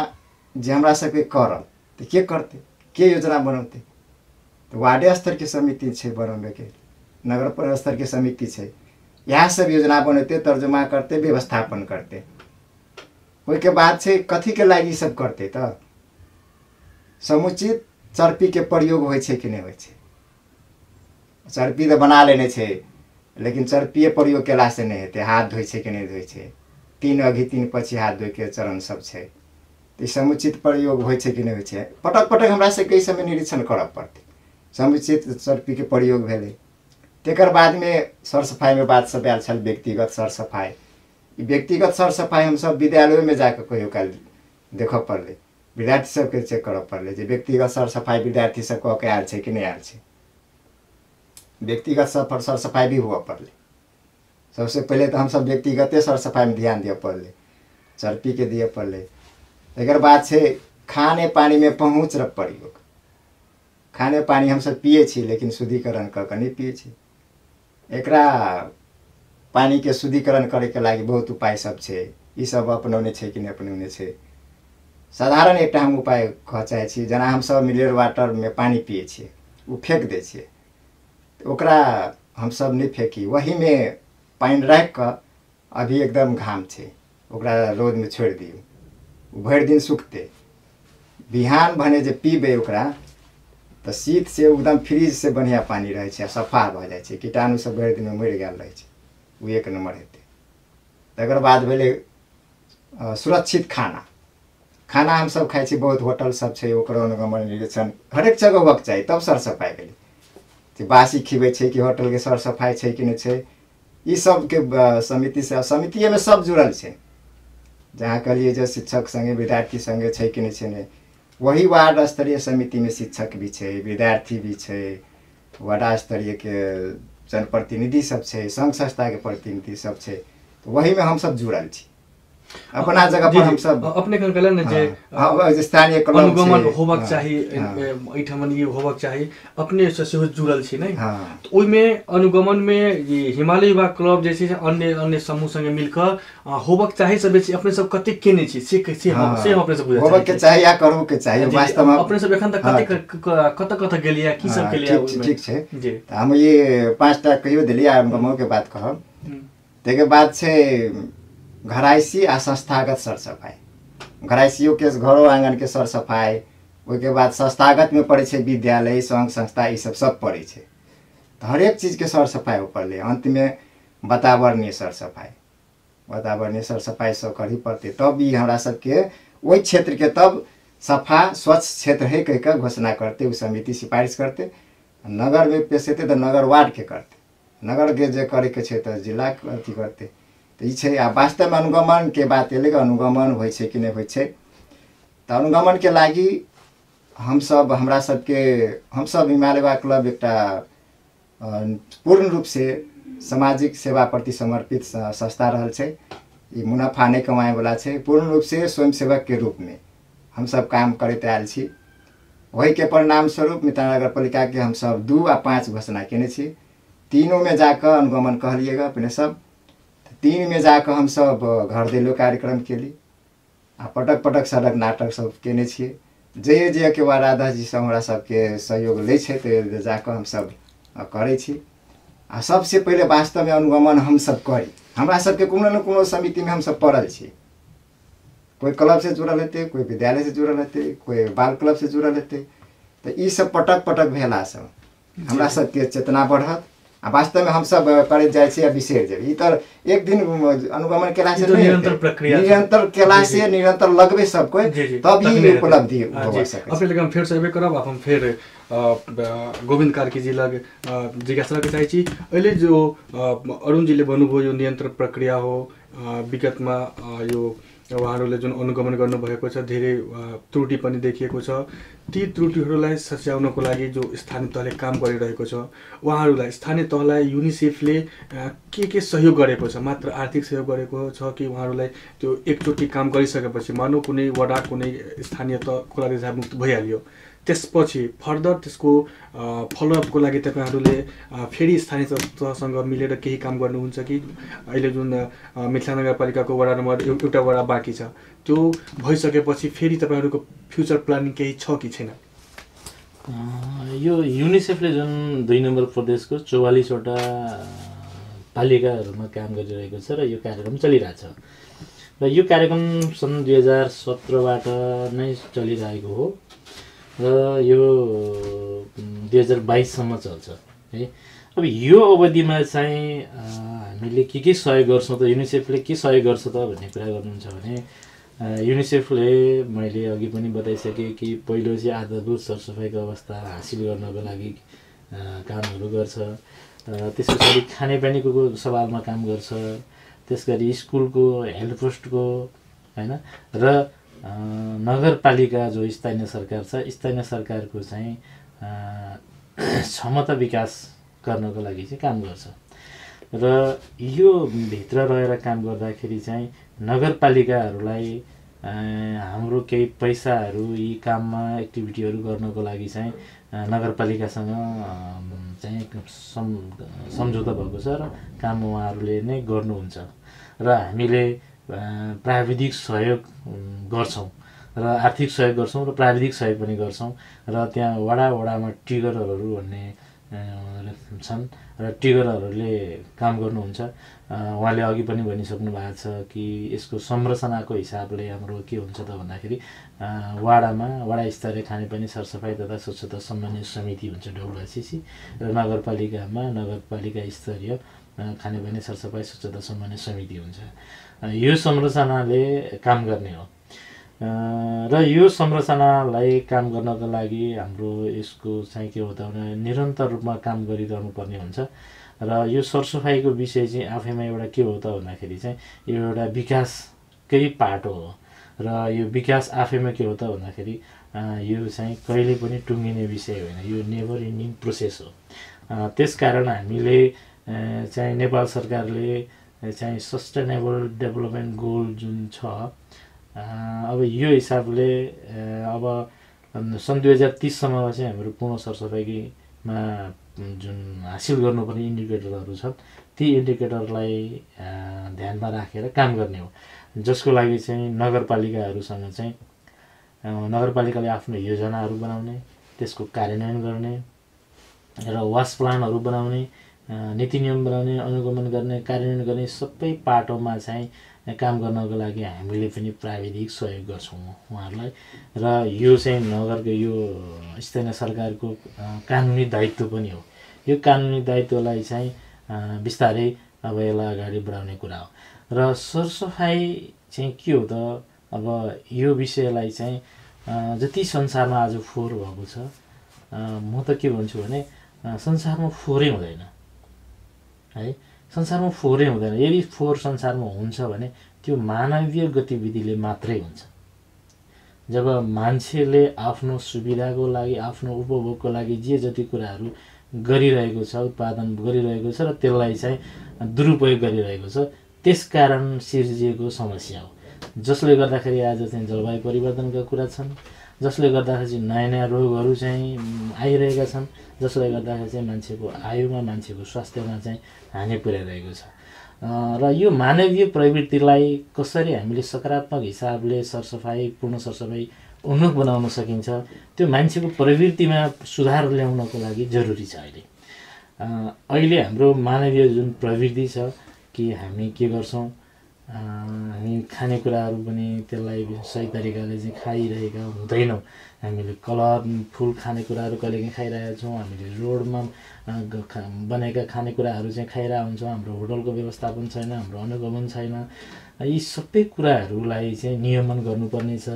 [SPEAKER 3] जे हमरा सबके करब तो के करते के योजना बनौते तो वार्ड स्तर के समिति छे बनौबे के नगर स्तर के समिति छे यहाँ सब योजना बनते तर्जुमा करते व्यवस्थापन करते। ओई के बाद से कथी के लागि सब करते तो समुचित चर्पी के प्रयोग होय छे कि नहीं होय छे। चर्पी तो बना लेने छे लेकिन चर्पीय प्रयोग केला से नहीं हेते हाथ धोय छे कि नहीं धोय छे 3 अघी 3 पछि हाथ धोय के चरण सब छे तो समुचित प्रयोग होय छे कि नहीं होय छे पटक पटक हमरा से कई समय निरीक्षण करब पड़ते समुचित चर्पी के प्रयोग भेले। तेकर बाद में सर सफाई में बात सब आयल छल व्यक्तिगत सर सफाई व्यक्तिगत सर सफाई हम सब विद्यालय में जाकर कहियो काल देखो पड़ले विद्यार्थी सबके चेक करब पड़ले जे व्यक्तिगत सर सफाई विद्यार्थी सब कह के आयल छे कि नहीं आयल छे व्यक्तिगत सर सफाई भी हुआ पड़ले। सबसे पहले तो हम सब व्यक्तिगत सर सफाई में ध्यान दिए पड़ले चर्पी के दिए पड़ले। एकर बाद से खाने पानी में पहुँच र प्रयोग खाने पानी हम सब पिए छी लेकिन शुद्धिकरण क नहीं पिए छी एकरा पानी के शुद्धिकरण करे के लागि बहुत उपाय सब छे ई सब अपनौने छे कि नहीं अपनौने छे। साधारण एकटा हम उपाय कह चाहे छी जना हम सब मिनरल वाटर में पानी पिए छी उ फेंक दे छिए ओकरा हम सब नहीं फेंकी वही में पानी रख कर अभी एकदम घाम छे ओकरा रोद में छोड़ दियो भर दिन सूखते बिहान भने जे पीबे ओकरा तो शीत से एकदम फ्रिज से बढ़िया पानी रहे छे सफा भ जाए छे कीटाणु सब भर दिन में मर गेल रहे छे उ एक नंबर हेते। तकर बाद भेले सुरक्षित खाना खाना हम सब खाइ छी बहुत होटल सब छे ओकरो अनुगमन निरीक्षण हरेक जगह होक चाहिए तब सर सफाई भेले जे बासी खिबे छे कि होटल के सर सफाई छे कि नहीं छे ई सब के समिति से समिति में सब जुड़ल छे जहाँ कहलिए जो शिक्षक संगे विद्यार्थी संगे छे कि नहीं छे ने वही वार्ड स्तरीय समिति में शिक्षक भी छे विद्यार्थी भी छे वार्ड स्तरीय के जनप्रतिनिधि सब छे संघ संस्था के प्रतिनिधि सब छे तो वही में हम सब जुड़ल छी अपना जगह पर हम सब
[SPEAKER 1] अपने कन कहले ने जे
[SPEAKER 3] स्थानीय क्लब
[SPEAKER 1] अनुगमन होबक चाहिए एठमन ये होबक चाहिए अपने से सेहो जुड़ल छी नहीं तो ओइ में अनुगमन में ये हिमालय युवा क्लब जैसे अन्य अन्य समूह संगे मिलकर होबक चाहिए सब अपने सब कते केने छी से हम अपने सब बुझा
[SPEAKER 3] होबक के चाहिए या करू के चाहिए वास्तव में
[SPEAKER 1] अपने सब एखन तक कत गेलिया की सब के लिए
[SPEAKER 3] ठीक छे जी हम ये 5टा कहियो देलिया अनुगमन के बात कहब तेके बाद से घराइसी आ संस्थागत सर सफाई घराइसियों के घरों आंगन के सर सफाई उसके बाद संस्थागत में पड़े छे विद्यालय संघ संस्था ये सब पड़े छे तो हर एक चीज के सर सफाई पड़े अंत में वातावरणीय सर सफाई सब करी पड़ते तब भी हमरा सबके वही क्षेत्र के तब सफा स्वच्छ क्षेत्र है कह कर घोषणा करते उस समिति सिफारिश करते नगर में पेश हेते तो नगर वार्ड के करते नगर के जे करे के छे तो जिला अथी करते तो ये आ वास्तव में अनुगमन के बात एले अनुगमन होय छे कि नहीं होय छे तो अनुगमन के लागि हम सब हमरा सबके हम सब हिमालय युवा क्लब एकटा पूर्ण रूप से सामाजिक सेवा प्रति समर्पित संस्था रहल छे ये मुनाफा नहीं कमाए वाला छे पूर्ण रूप से स्वयंसेवक के रूप में हम सब काम करते आयल छी वही के परिणाम स्वरूप मिथिला नगर पालिका के हम सब 2 आ 5 घोषणा केने छी 3 में जाकर अनुगमन कहलिएगा अपने सब 3 में जाकर हम सब घर देलो कार्यक्रम केली आ पटक पटक सड़क नाटक सब केने छिए जे के वाराधा जी सब हमरा सबके सहयोग ले छे तो जाकर हम सब करे छी आ सबसे पहले वास्तव में अनुगमन हम सब करी हमरा सबके कोनो न कोनो समिति में हम सब पड़ल छी कोई क्लब से जुड़ल हेते कोई विद्यालय से जुड़ल हेते कोई बाल क्लब से जुड़ल हेते तो ई सब पटक पटक भेला सब हमरा सबके चेतना बढ़त आ वास्तव में हम सब करे जाय छी आ बिसेर जेबे ई तो एक दिन अनुगमन केला से
[SPEAKER 1] निरंतर प्रक्रिया
[SPEAKER 3] निरंतर केला से निरंतर लगबे सब कोई तब ही उपलब्धि हो सके
[SPEAKER 1] अपने लगे हम फेर से एबे करब हम फेर गोविंद कार्की जी लग जिज्ञासा के चाहे छी अहिले जो अरुण जी ले बनुभयो यो नियंत्रण प्रक्रिया हो विगतमा यो उहाँहरूले जुन अनुगमन गर्नुभएको छ धेरै त्रुटि पनि देखिएको छ। ती त्रुटिहरूलाई सच्याउनको लागि जो स्थानीय तहले काम गरिरहेको छ उहाँहरूलाई स्थानीय तहलाई युनिसेफले के सहयोग गरेको छ? मात्र आर्थिक सहयोग गरेको छ कि उहाँहरूलाई त्यो एकचोटि काम गरिसकेपछि मानौँ कुनै वडा कुनै स्थानीय तह खोला रेखा मुक्त भइहाल्यो, त्यसपछि फर्दर त्यसको फलोअपको लागि तपाईँहरूले फेरि स्थानीय तहसँग मिलेर केही काम गर्नुहुन्छ कि अहिले जुन मिथिला नगरपालिकाको वडा नम्बर एउटा वडा बाँकी छ त्यो भइसकेपछि फेरि तपाईँहरूको फ्युचर प्लानिङ केही छ कि छैन?
[SPEAKER 2] यो युनिसेफले जुन 2 नम्बर प्रदेशको 44वटा पालिकाहरूमा काम गरिरहेको छ र यो कार्यक्रम चलिरहेछ र यो कार्यक्रम सन् 2017बाट नै चलिरहेको हो र यो 2022सम्म चल्छ है। अब यो अवधिमा चाहिँ हामीले के सहयोग गर्छौँ त, युनिसेफले के सहयोग गर्छ त भन्ने कुरा गर्नुहुन्छ भने युनिसेफले मैले अघि पनि बताइसकेँ कि पहिलो चाहिँ आधारभूत सरसफाइको अवस्था हासिल गर्नको लागि कामहरू गर्छ, त्यस पछाडि खानेपानीको सवालमा काम गर्छ, त्यस गरी स्कुलको हेल्थ पोस्टको होइन र नगरपालिका जो स्थानीय सरकार छ स्थानीय सरकारको चाहिँ क्षमता विकास गर्नको लागि चाहिँ काम गर्छ र यो भित्र रहेर काम गर्दाखेरि चाहिँ नगरपालिकाहरूलाई हाम्रो केही पैसाहरू यी काममा एक्टिभिटीहरू गर्नको लागि चाहिँ नगरपालिकासँग चाहिँ सम्झौता भएको छ र काम उहाँहरूले नै गर्नुहुन्छ र हामीले प्राविधिक सहयोग गर्छौँ र आर्थिक सहयोग गर्छौँ र प्राविधिक सहयोग पनि गर्छौँ र त्यहाँ वडामा ट्रिगरहरू भन्ने छन् र ट्रिगरहरूले काम गर्नुहुन्छ। उहाँले अघि पनि भनिसक्नु भएको छ कि यसको संरचनाको हिसाबले हाम्रो के हुन्छ त भन्दाखेरि वडा स्तरीय खानेपानी सरसफाइ तथा स्वच्छता समन्वय समिति हुन्छ WCC र नगरपालिकामा नगरपालिका स्तरीय खानेपानी सरसफाइ स्वच्छता समन्वय समिति हुन्छ। यो संरचनाले काम गर्ने हो र यो संरचनालाई काम गर्नको लागि हाम्रो यसको चाहिँ के हो त भने निरन्तर रूपमा काम गरिरहनु पर्ने हुन्छ र यो सरसफाइको विषय चाहिँ आफैमा एउटा के हो त भन्दाखेरि चाहिँ यो एउटा विकासकै पाटो हो र यो विकास आफैमा के हो त भन्दाखेरि यो चाहिँ कहिले पनि टुङ्गिने विषय होइन, यो नेभर एन्डिङ प्रोसेस हो। त्यसकारण हामीले चाहिँ नेपाल सरकारले चाहिँ सस्टेनेबल डेभलपमेन्ट गोल जुन छ अब यो हिसाबले अब सन् 2030सम्ममा चाहिँ हाम्रो पूर्ण सरसफाइमा जुन हासिल गर्नुपर्ने इन्डिकेटरहरू छन् ती इन्डिकेटरलाई ध्यानमा राखेर काम गर्ने हो, जसको लागि चाहिँ नगरपालिकाहरूसँग चाहिँ नगरपालिकाले आफ्नो योजनाहरू बनाउने, त्यसको कार्यान्वयन गर्ने र वास प्लानहरू बनाउने, नीति नियम बनाउने, अनुगमन गर्ने, कार्यान्वयन गर्ने सबै पाटोमा चाहिँ काम गर्नको लागि हामीले पनि प्राविधिक सहयोग गर्छौँ उहाँहरूलाई र यो चाहिँ नगरको यो स्थानीय सरकारको कानुनी दायित्व पनि हो। यो कानुनी दायित्वलाई चाहिँ बिस्तारै अब यसलाई अगाडि बढाउने कुरा हो र सरसफाइ चाहिँ के हो त अब यो विषयलाई चाहिँ जति संसारमा आज फोहोर भएको छ म त के भन्छु भने संसारमा फोहोरै हुँदैन है, संसारमा फोहोरै हुँदैन। यदि फोहोर संसारमा हुन्छ भने त्यो मानवीय गतिविधिले मात्रै हुन्छ। जब मान्छेले आफ्नो सुविधाको लागि आफ्नो उपभोगको लागि जे जति कुराहरू गरिरहेको छ, उत्पादन गरिरहेको छ र त्यसलाई चाहिँ दुरुपयोग गरिरहेको छ, त्यसकारण सिर्जिएको समस्या हो, जसले गर्दाखेरि आज चाहिँ जलवायु परिवर्तनका कुरा छन्, जसले गर्दाखेरि चाहिँ नयाँ नयाँ रोगहरू चाहिँ आइरहेका छन्, जसले गर्दाखेरि चाहिँ मान्छेको आयुमा मान्छेको स्वास्थ्यमा चाहिँ हानि पुर्याइरहेको छ र यो मानवीय प्रवृत्तिलाई कसरी हामीले सकारात्मक हिसाबले सरसफाइ पूर्ण सरसफाइ उन्मुख बनाउन सकिन्छ त्यो मान्छेको प्रवृत्तिमा सुधार ल्याउनको लागि जरुरी छ। अहिले हाम्रो मानवीय जुन प्रवृत्ति छ कि हामी के गर्छौँ, हामी खानेकुराहरू पनि त्यसलाई सही तरिकाले चाहिँ खाइरहेका हुँदैनौँ। हामीले कलरफुल खानेकुराहरू कहिलेकाहीँ खाइरहेका छौँ, हामीले रोडमा बनेका खानेकुराहरू चाहिँ खाइरहेका हुन्छौँ, हाम्रो होटलको व्यवस्थापन छैन, हाम्रो अनुगमन छैन। यी सबै कुराहरूलाई चाहिँ नियमन गर्नुपर्ने छ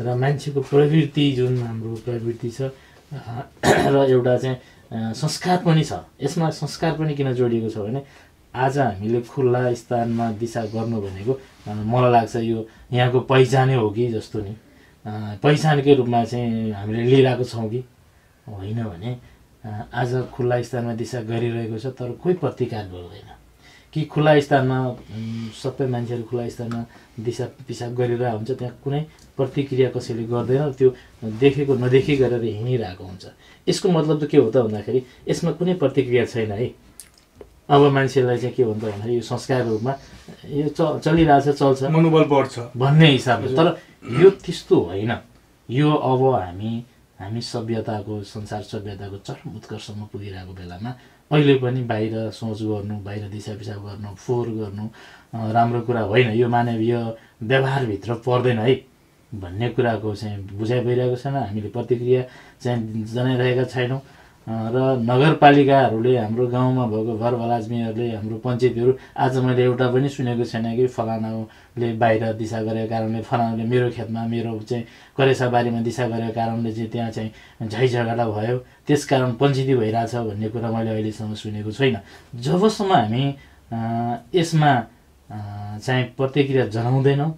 [SPEAKER 2] र मान्छेको प्रवृत्ति जुन हाम्रो प्रवृत्ति छ र एउटा चाहिँ संस्कार पनि छ। यसमा संस्कार पनि किन जोडिएको छ भने आज हामीले खुल्ला स्थानमा दिशा गर्नु भनेको मलाई लाग्छ यो यहाँको पहिचानै हो कि जस्तो नि पहिचानकै रूपमा चाहिँ हामीले लिइरहेको छौँ कि होइन भने आज खुल्ला स्थानमा दिशा गरिरहेको छ तर कोही प्रतिकार गर्दैन कि खुल्ला स्थानमा सबै मान्छेहरू खुल्ला स्थानमा दिशा पिसाब गरिरहेको हुन्छ त्यहाँ कुनै प्रतिक्रिया कसैले गर्दैन त्यो देखेको नदेखी गरेर हिँडिरहेको हुन्छ यसको मतलब त के हो त भन्दाखेरि यसमा कुनै प्रतिक्रिया छैन है अब मान्छेलाई चाहिँ के भन्छ भन्दाखेरि यो संस्कार रूपमा यो चलिरहेछ चल्छ
[SPEAKER 1] मनोबल बढ्छ
[SPEAKER 2] भन्ने हिसाबले तर यो त्यस्तो होइन यो अब हामी सभ्यताको संसार सभ्यताको चरम उत्कर्षमा पुगिरहेको बेलामा अहिले पनि बाहिर सोच गर्नु बाहिर दिशा पिसाब गर्नु फोहोर गर्नु राम्रो कुरा होइन यो मानवीय व्यवहारभित्र पर्दैन है भन्ने कुराको चाहिँ बुझाइ भइरहेको छैन हामीले प्रतिक्रिया चाहिँ जनाइरहेका छैनौँ र नगरपालिकाहरूले हाम्रो गाउँमा भएको घर भलाज्मीहरूले हाम्रो पञ्चायतहरू आज मैले एउटा पनि सुनेको छैन कि फलानाले बाहिर दिशा गरेको कारणले फलानाले मेरो खेतमा मेरो चाहिँ करेसाबारीमा दिशा गरेको कारणले चाहिँ त्यहाँ चाहिँ झैझगडा भयो त्यसकारण पञ्चायती भइरहेछ भन्ने कुरा मैले अहिलेसम्म सुनेको छैन जबसम्म हामी यसमा चाहिँ प्रतिक्रिया जनाउँदैनौँ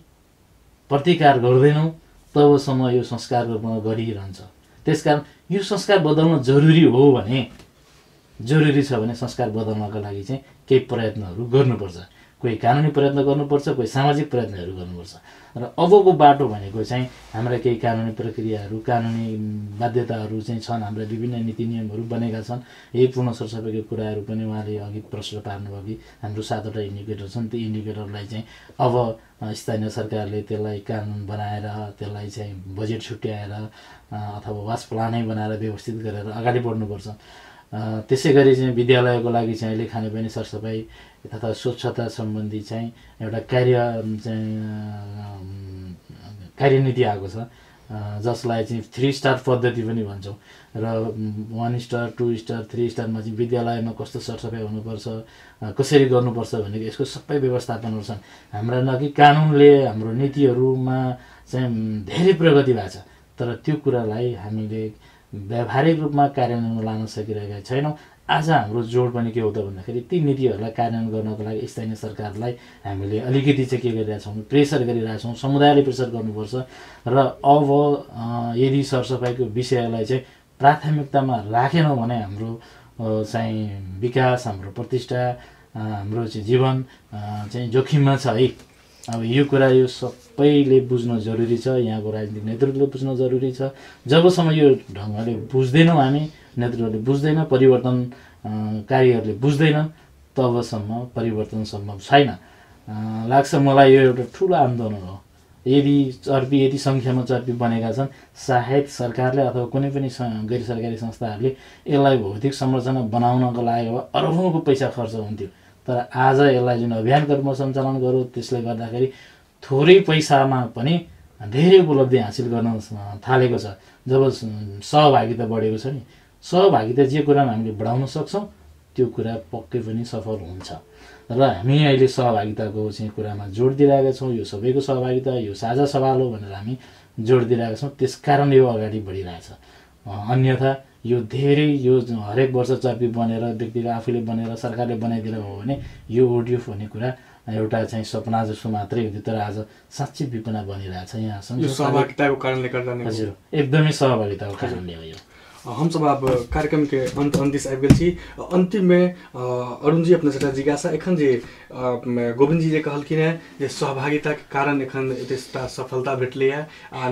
[SPEAKER 2] प्रतिकार गर्दैनौँ तबसम्म यो संस्कार रूपमा गरिरहन्छ त्यसकारण यो संस्कार बदल्न जरुरी हो भने जरुरी छ भने संस्कार बदल्नको लागि चाहिँ केही प्रयत्नहरू गर्नुपर्छ कोही कानुनी प्रयत्न गर्नुपर्छ कोही सामाजिक प्रयत्नहरू गर्नुपर्छ र अबको बाटो भनेको चाहिँ हाम्रा केही कानुनी प्रक्रियाहरू कानुनी बाध्यताहरू चाहिँ छन् हाम्रा विभिन्न नीति नियमहरू बनेका छन् यही पूर्ण सरसफाइको कुराहरू पनि उहाँले अघि प्रश्न पार्नुभयो कि हाम्रो 7वटा इन्डिकेटर छन् त्यो इन्डिकेटरलाई चाहिँ अब स्थानीय सरकारले त्यसलाई कानुन बनाएर त्यसलाई चाहिँ बजेट छुट्याएर अथवा वास प्लानै बनाएर व्यवस्थित गरेर अगाडि बढ्नुपर्छ त्यसै गरी चाहिँ विद्यालयको लागि चाहिँ अहिले खानेपानी सरसफाइ तथा स्वच्छता सम्बन्धी चाहिँ एउटा कार्यनीति आएको छ जसलाई चाहिँ 3 स्टार पद्धति पनि भन्छौँ र 1 स्टार 2 स्टार 3 स्टारमा चाहिँ विद्यालयमा कस्तो सरसफाइ हुनुपर्छ कसरी गर्नुपर्छ भनेको यसको सबै व्यवस्थापनहरू छन् हाम्रा न कि कानुनले हाम्रो नीतिहरूमा चाहिँ धेरै प्रगति भएको छ तर त्यो कुरालाई हामीले व्यावहारिक रूपमा कार्यान्वयनमा लान सकिरहेका छैनौँ आज हाम्रो जोड पनि के हो त भन्दाखेरि ती नीतिहरूलाई कार्यान्वयन गर्नको लागि स्थानीय सरकारलाई हामीले अलिकति चाहिँ के गरिरहेछौँ प्रेसर गरिरहेछौँ समुदायले प्रेसर गर्नुपर्छ र अब यदि सरसफाइको विषयलाई चाहिँ प्राथमिकतामा राखेनौँ भने हाम्रो चाहिँ विकास हाम्रो प्रतिष्ठा हाम्रो चाहिँ जीवन चाहिँ जोखिममा छ है अब यो कुरा यो सबैले बुझ्न जरुरी छ यहाँको राजनीतिक नेतृत्वले बुझ्न जरुरी छ जबसम्म यो ढङ्गले बुझ्दैनौँ हामी नेतृत्वले बुझ्दैन परिवर्तनकारीहरूले बुझ्दैनन् तबसम्म परिवर्तन सम्भव छैन लाग्छ मलाई यो एउटा ठुलो आन्दोलन हो यदि सङ्ख्यामा चर्पी बनेका छन् सायद सरकारले अथवा कुनै पनि गैर सरकारी संस्थाहरूले यसलाई भौतिक संरचना बनाउनको लागि अब अरबौँको पैसा खर्च हुन्थ्यो तर आज यसलाई जुन अभियानको रूपमा सञ्चालन गरौँ त्यसले गर्दाखेरि थोरै पैसामा पनि धेरै उपलब्धि हासिल गर्न थालेको छ जब सहभागिता बढेको छ नि सहभागिता जे कुरामा हामीले बढाउन सक्छौँ त्यो कुरा पक्कै पनि सफल हुन्छ र हामी अहिले सहभागिताको चाहिँ कुरामा जोड दिइरहेका छौँ यो सबैको सहभागिता यो साझा सवाल हो भनेर हामी जोड दिइरहेका छौँ त्यसकारण यो अगाडि बढिरहेछ अन्यथा यो धेरै यो हरेक वर्ष चर्पी बनेर व्यक्तिले आफूले बनेर सरकारले बनाइदिएर हो भने यो ओडिएफ भन्ने कुरा एउटा चाहिँ सपना जस्तो मात्रै हुन्थ्यो तर आज साँच्चै विपना बनिरहेछ यहाँ
[SPEAKER 1] यो सहभागिताको कारणले गर्दा नै
[SPEAKER 2] हजुर एकदमै सहभागिताको कारणले हो यो
[SPEAKER 1] हम सब अब कार्यक्रम के अंत दिस आबि गेल छी अंतिम में अरुण जी अपने से जिज्ञासा एखन जे गोविंद जी जे कहलखिन है जे सहभागिता के कारण एखन एतेटा सफलता भेटले है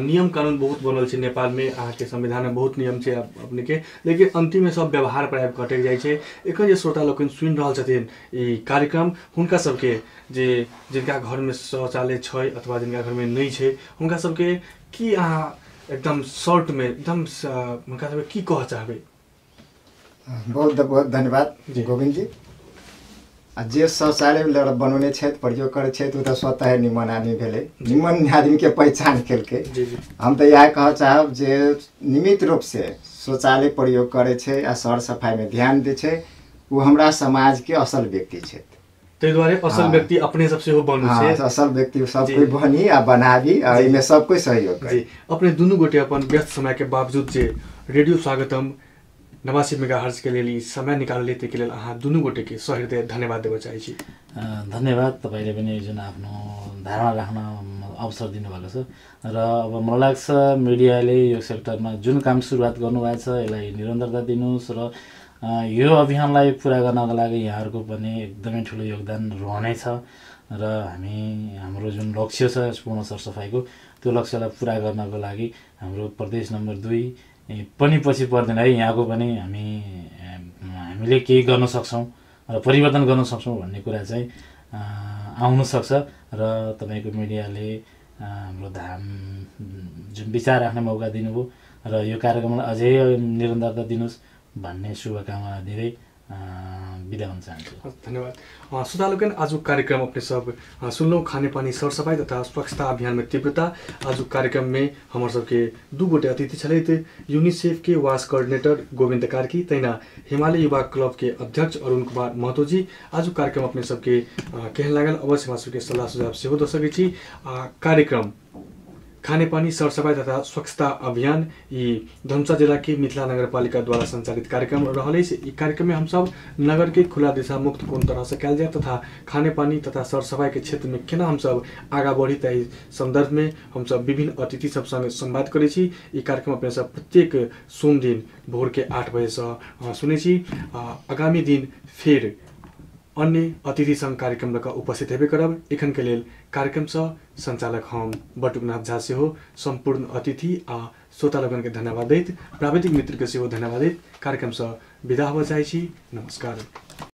[SPEAKER 1] नियम कानून बहुत बनल छै नेपाल में अहाँ के संविधान में बहुत नियम छै अपने के लेकिन अंतिम में सब व्यवहार पर आबि कटक जाइ छै एखन जे श्रोता लोकन सुनि रहल छथिन ई कार्यक्रम हुनका सबके जे जिनका घर में शौचालय छै अथवा जिनका घर में नहीं छै हुनका सबके की अहाँ एकदम शॉर्ट में एकदम उनका सब की कह चाहबे
[SPEAKER 3] बहुत बहुत धन्यवाद गोविंद जी जे शौचालय बनाउने छथि प्रयोग करै छथि ओ तऽ स्वतः निमन आदमी भेलै निमन आदमी के पहचान केलकै हम तऽ इएह कहऽ चाहब जे नियमित रूप से शौचालय प्रयोग करै छै आ सर सफाई में ध्यान दै छै ओ हमरा समाज के असल व्यक्ति छथि
[SPEAKER 1] तै द्वारे असल व्यक्ति अपने सबसे हो बनु छै
[SPEAKER 3] असल व्यक्ति सब कोई बनी आ बनाबी आ इमे सबको सहयोग
[SPEAKER 1] जी अपने दुनु गोटे अपन व्यस्त समय के बावजूद जे रेडियो स्वागतम 89 मेगाहर्ज के लिए समय निकाल लेते के लिए अहाँ दुनू गोटे के सहृदय धन्यवाद देव चाहै छी।
[SPEAKER 2] धन्यवाद तपाईले पनि जुन आफ्नो धारणा राख्न अवसर दिनुभएको छ र अब मलाई लाग्छ मिडियाले यो सेक्टरमा जुन काम सुरुवात गर्नुभएको छ यसलाई निरन्तरता दिनुहोस् र यो अभियानलाई पुरा गर्नका लागि यहाँहरूको पनि एकदमै ठुलो योगदान रहनेछ र हाम्रो जुन लक्ष्य छ पूर्ण सरसफाइको त्यो लक्ष्यलाई पुरा गर्नको लागि हाम्रो प्रदेश नम्बर 2 पनि पछि पर्दैन है। यहाँको पनि हामीले केही गर्न सक्छौँ र परिवर्तन गर्न सक्छौँ भन्ने कुरा चाहिँ आउन सक्छ र तपाईको मिडियाले हाम्रो जुन विचार राख्ने मौका दिनुभयो र यो कार्यक्रमलाई अझै निरन्तरता दिनुहोस् भन्ने शुभकामना दिँदै बिदा हुन चाहन्छु।
[SPEAKER 1] धन्यवाद। श्रोतालोकन आज कार्यक्रम अपने सब सुनलौं खानेपानी सरसफाई तथा स्वच्छता अभियान में तीव्रता। आज कार्यक्रम में हमार सबके दू गोटे अतिथि छलैथ यूनिसेफ के वास कोऑर्डिनेटर गोविंद कार्की तैना हिमालय युवा क्लब के अध्यक्ष अरुण कुमार महतो जी। आज कार्यक्रम अपने सबके केहन लागल अवश्य हमार सबके सल्लाह सुझाव सेहो द सकै छी। कार्यक्रम खानेपानी सरसफाई तथा स्वच्छता अभियान ये धनुषा जिला के मिथिला नगरपालिका द्वारा संचालित कार्यक्रम रहल। इस कार्यक्रम में हम सब नगर के खुला दिशा मुक्त कोन तरह से कैल जाए तथा खानेपानी तथा सरसफाई के क्षेत्र में केना हम सब आगा बढ़ी तय संदर्भ में हम सब विभिन्न अतिथि सब संग संवाद करे छी। ये कार्यक्रम अपने सब प्रत्येक सोम दिन भोर के 8 बजे से सुने छी। आगामी दिन फिर अन्य अतिथि संग कार्यक्रम लगा उपस्थित हेबे करब। एखन के लेल कार्यक्रम से संचालक हम बटुकनाथ झा से हो संपूर्ण अतिथि आ श्रोता लोगन के धन्यवाद दैत प्राविधिक मित्र के सेहो धन्यवाद दैत कार्यक्रम से विदा हो जाय छी। नमस्कार।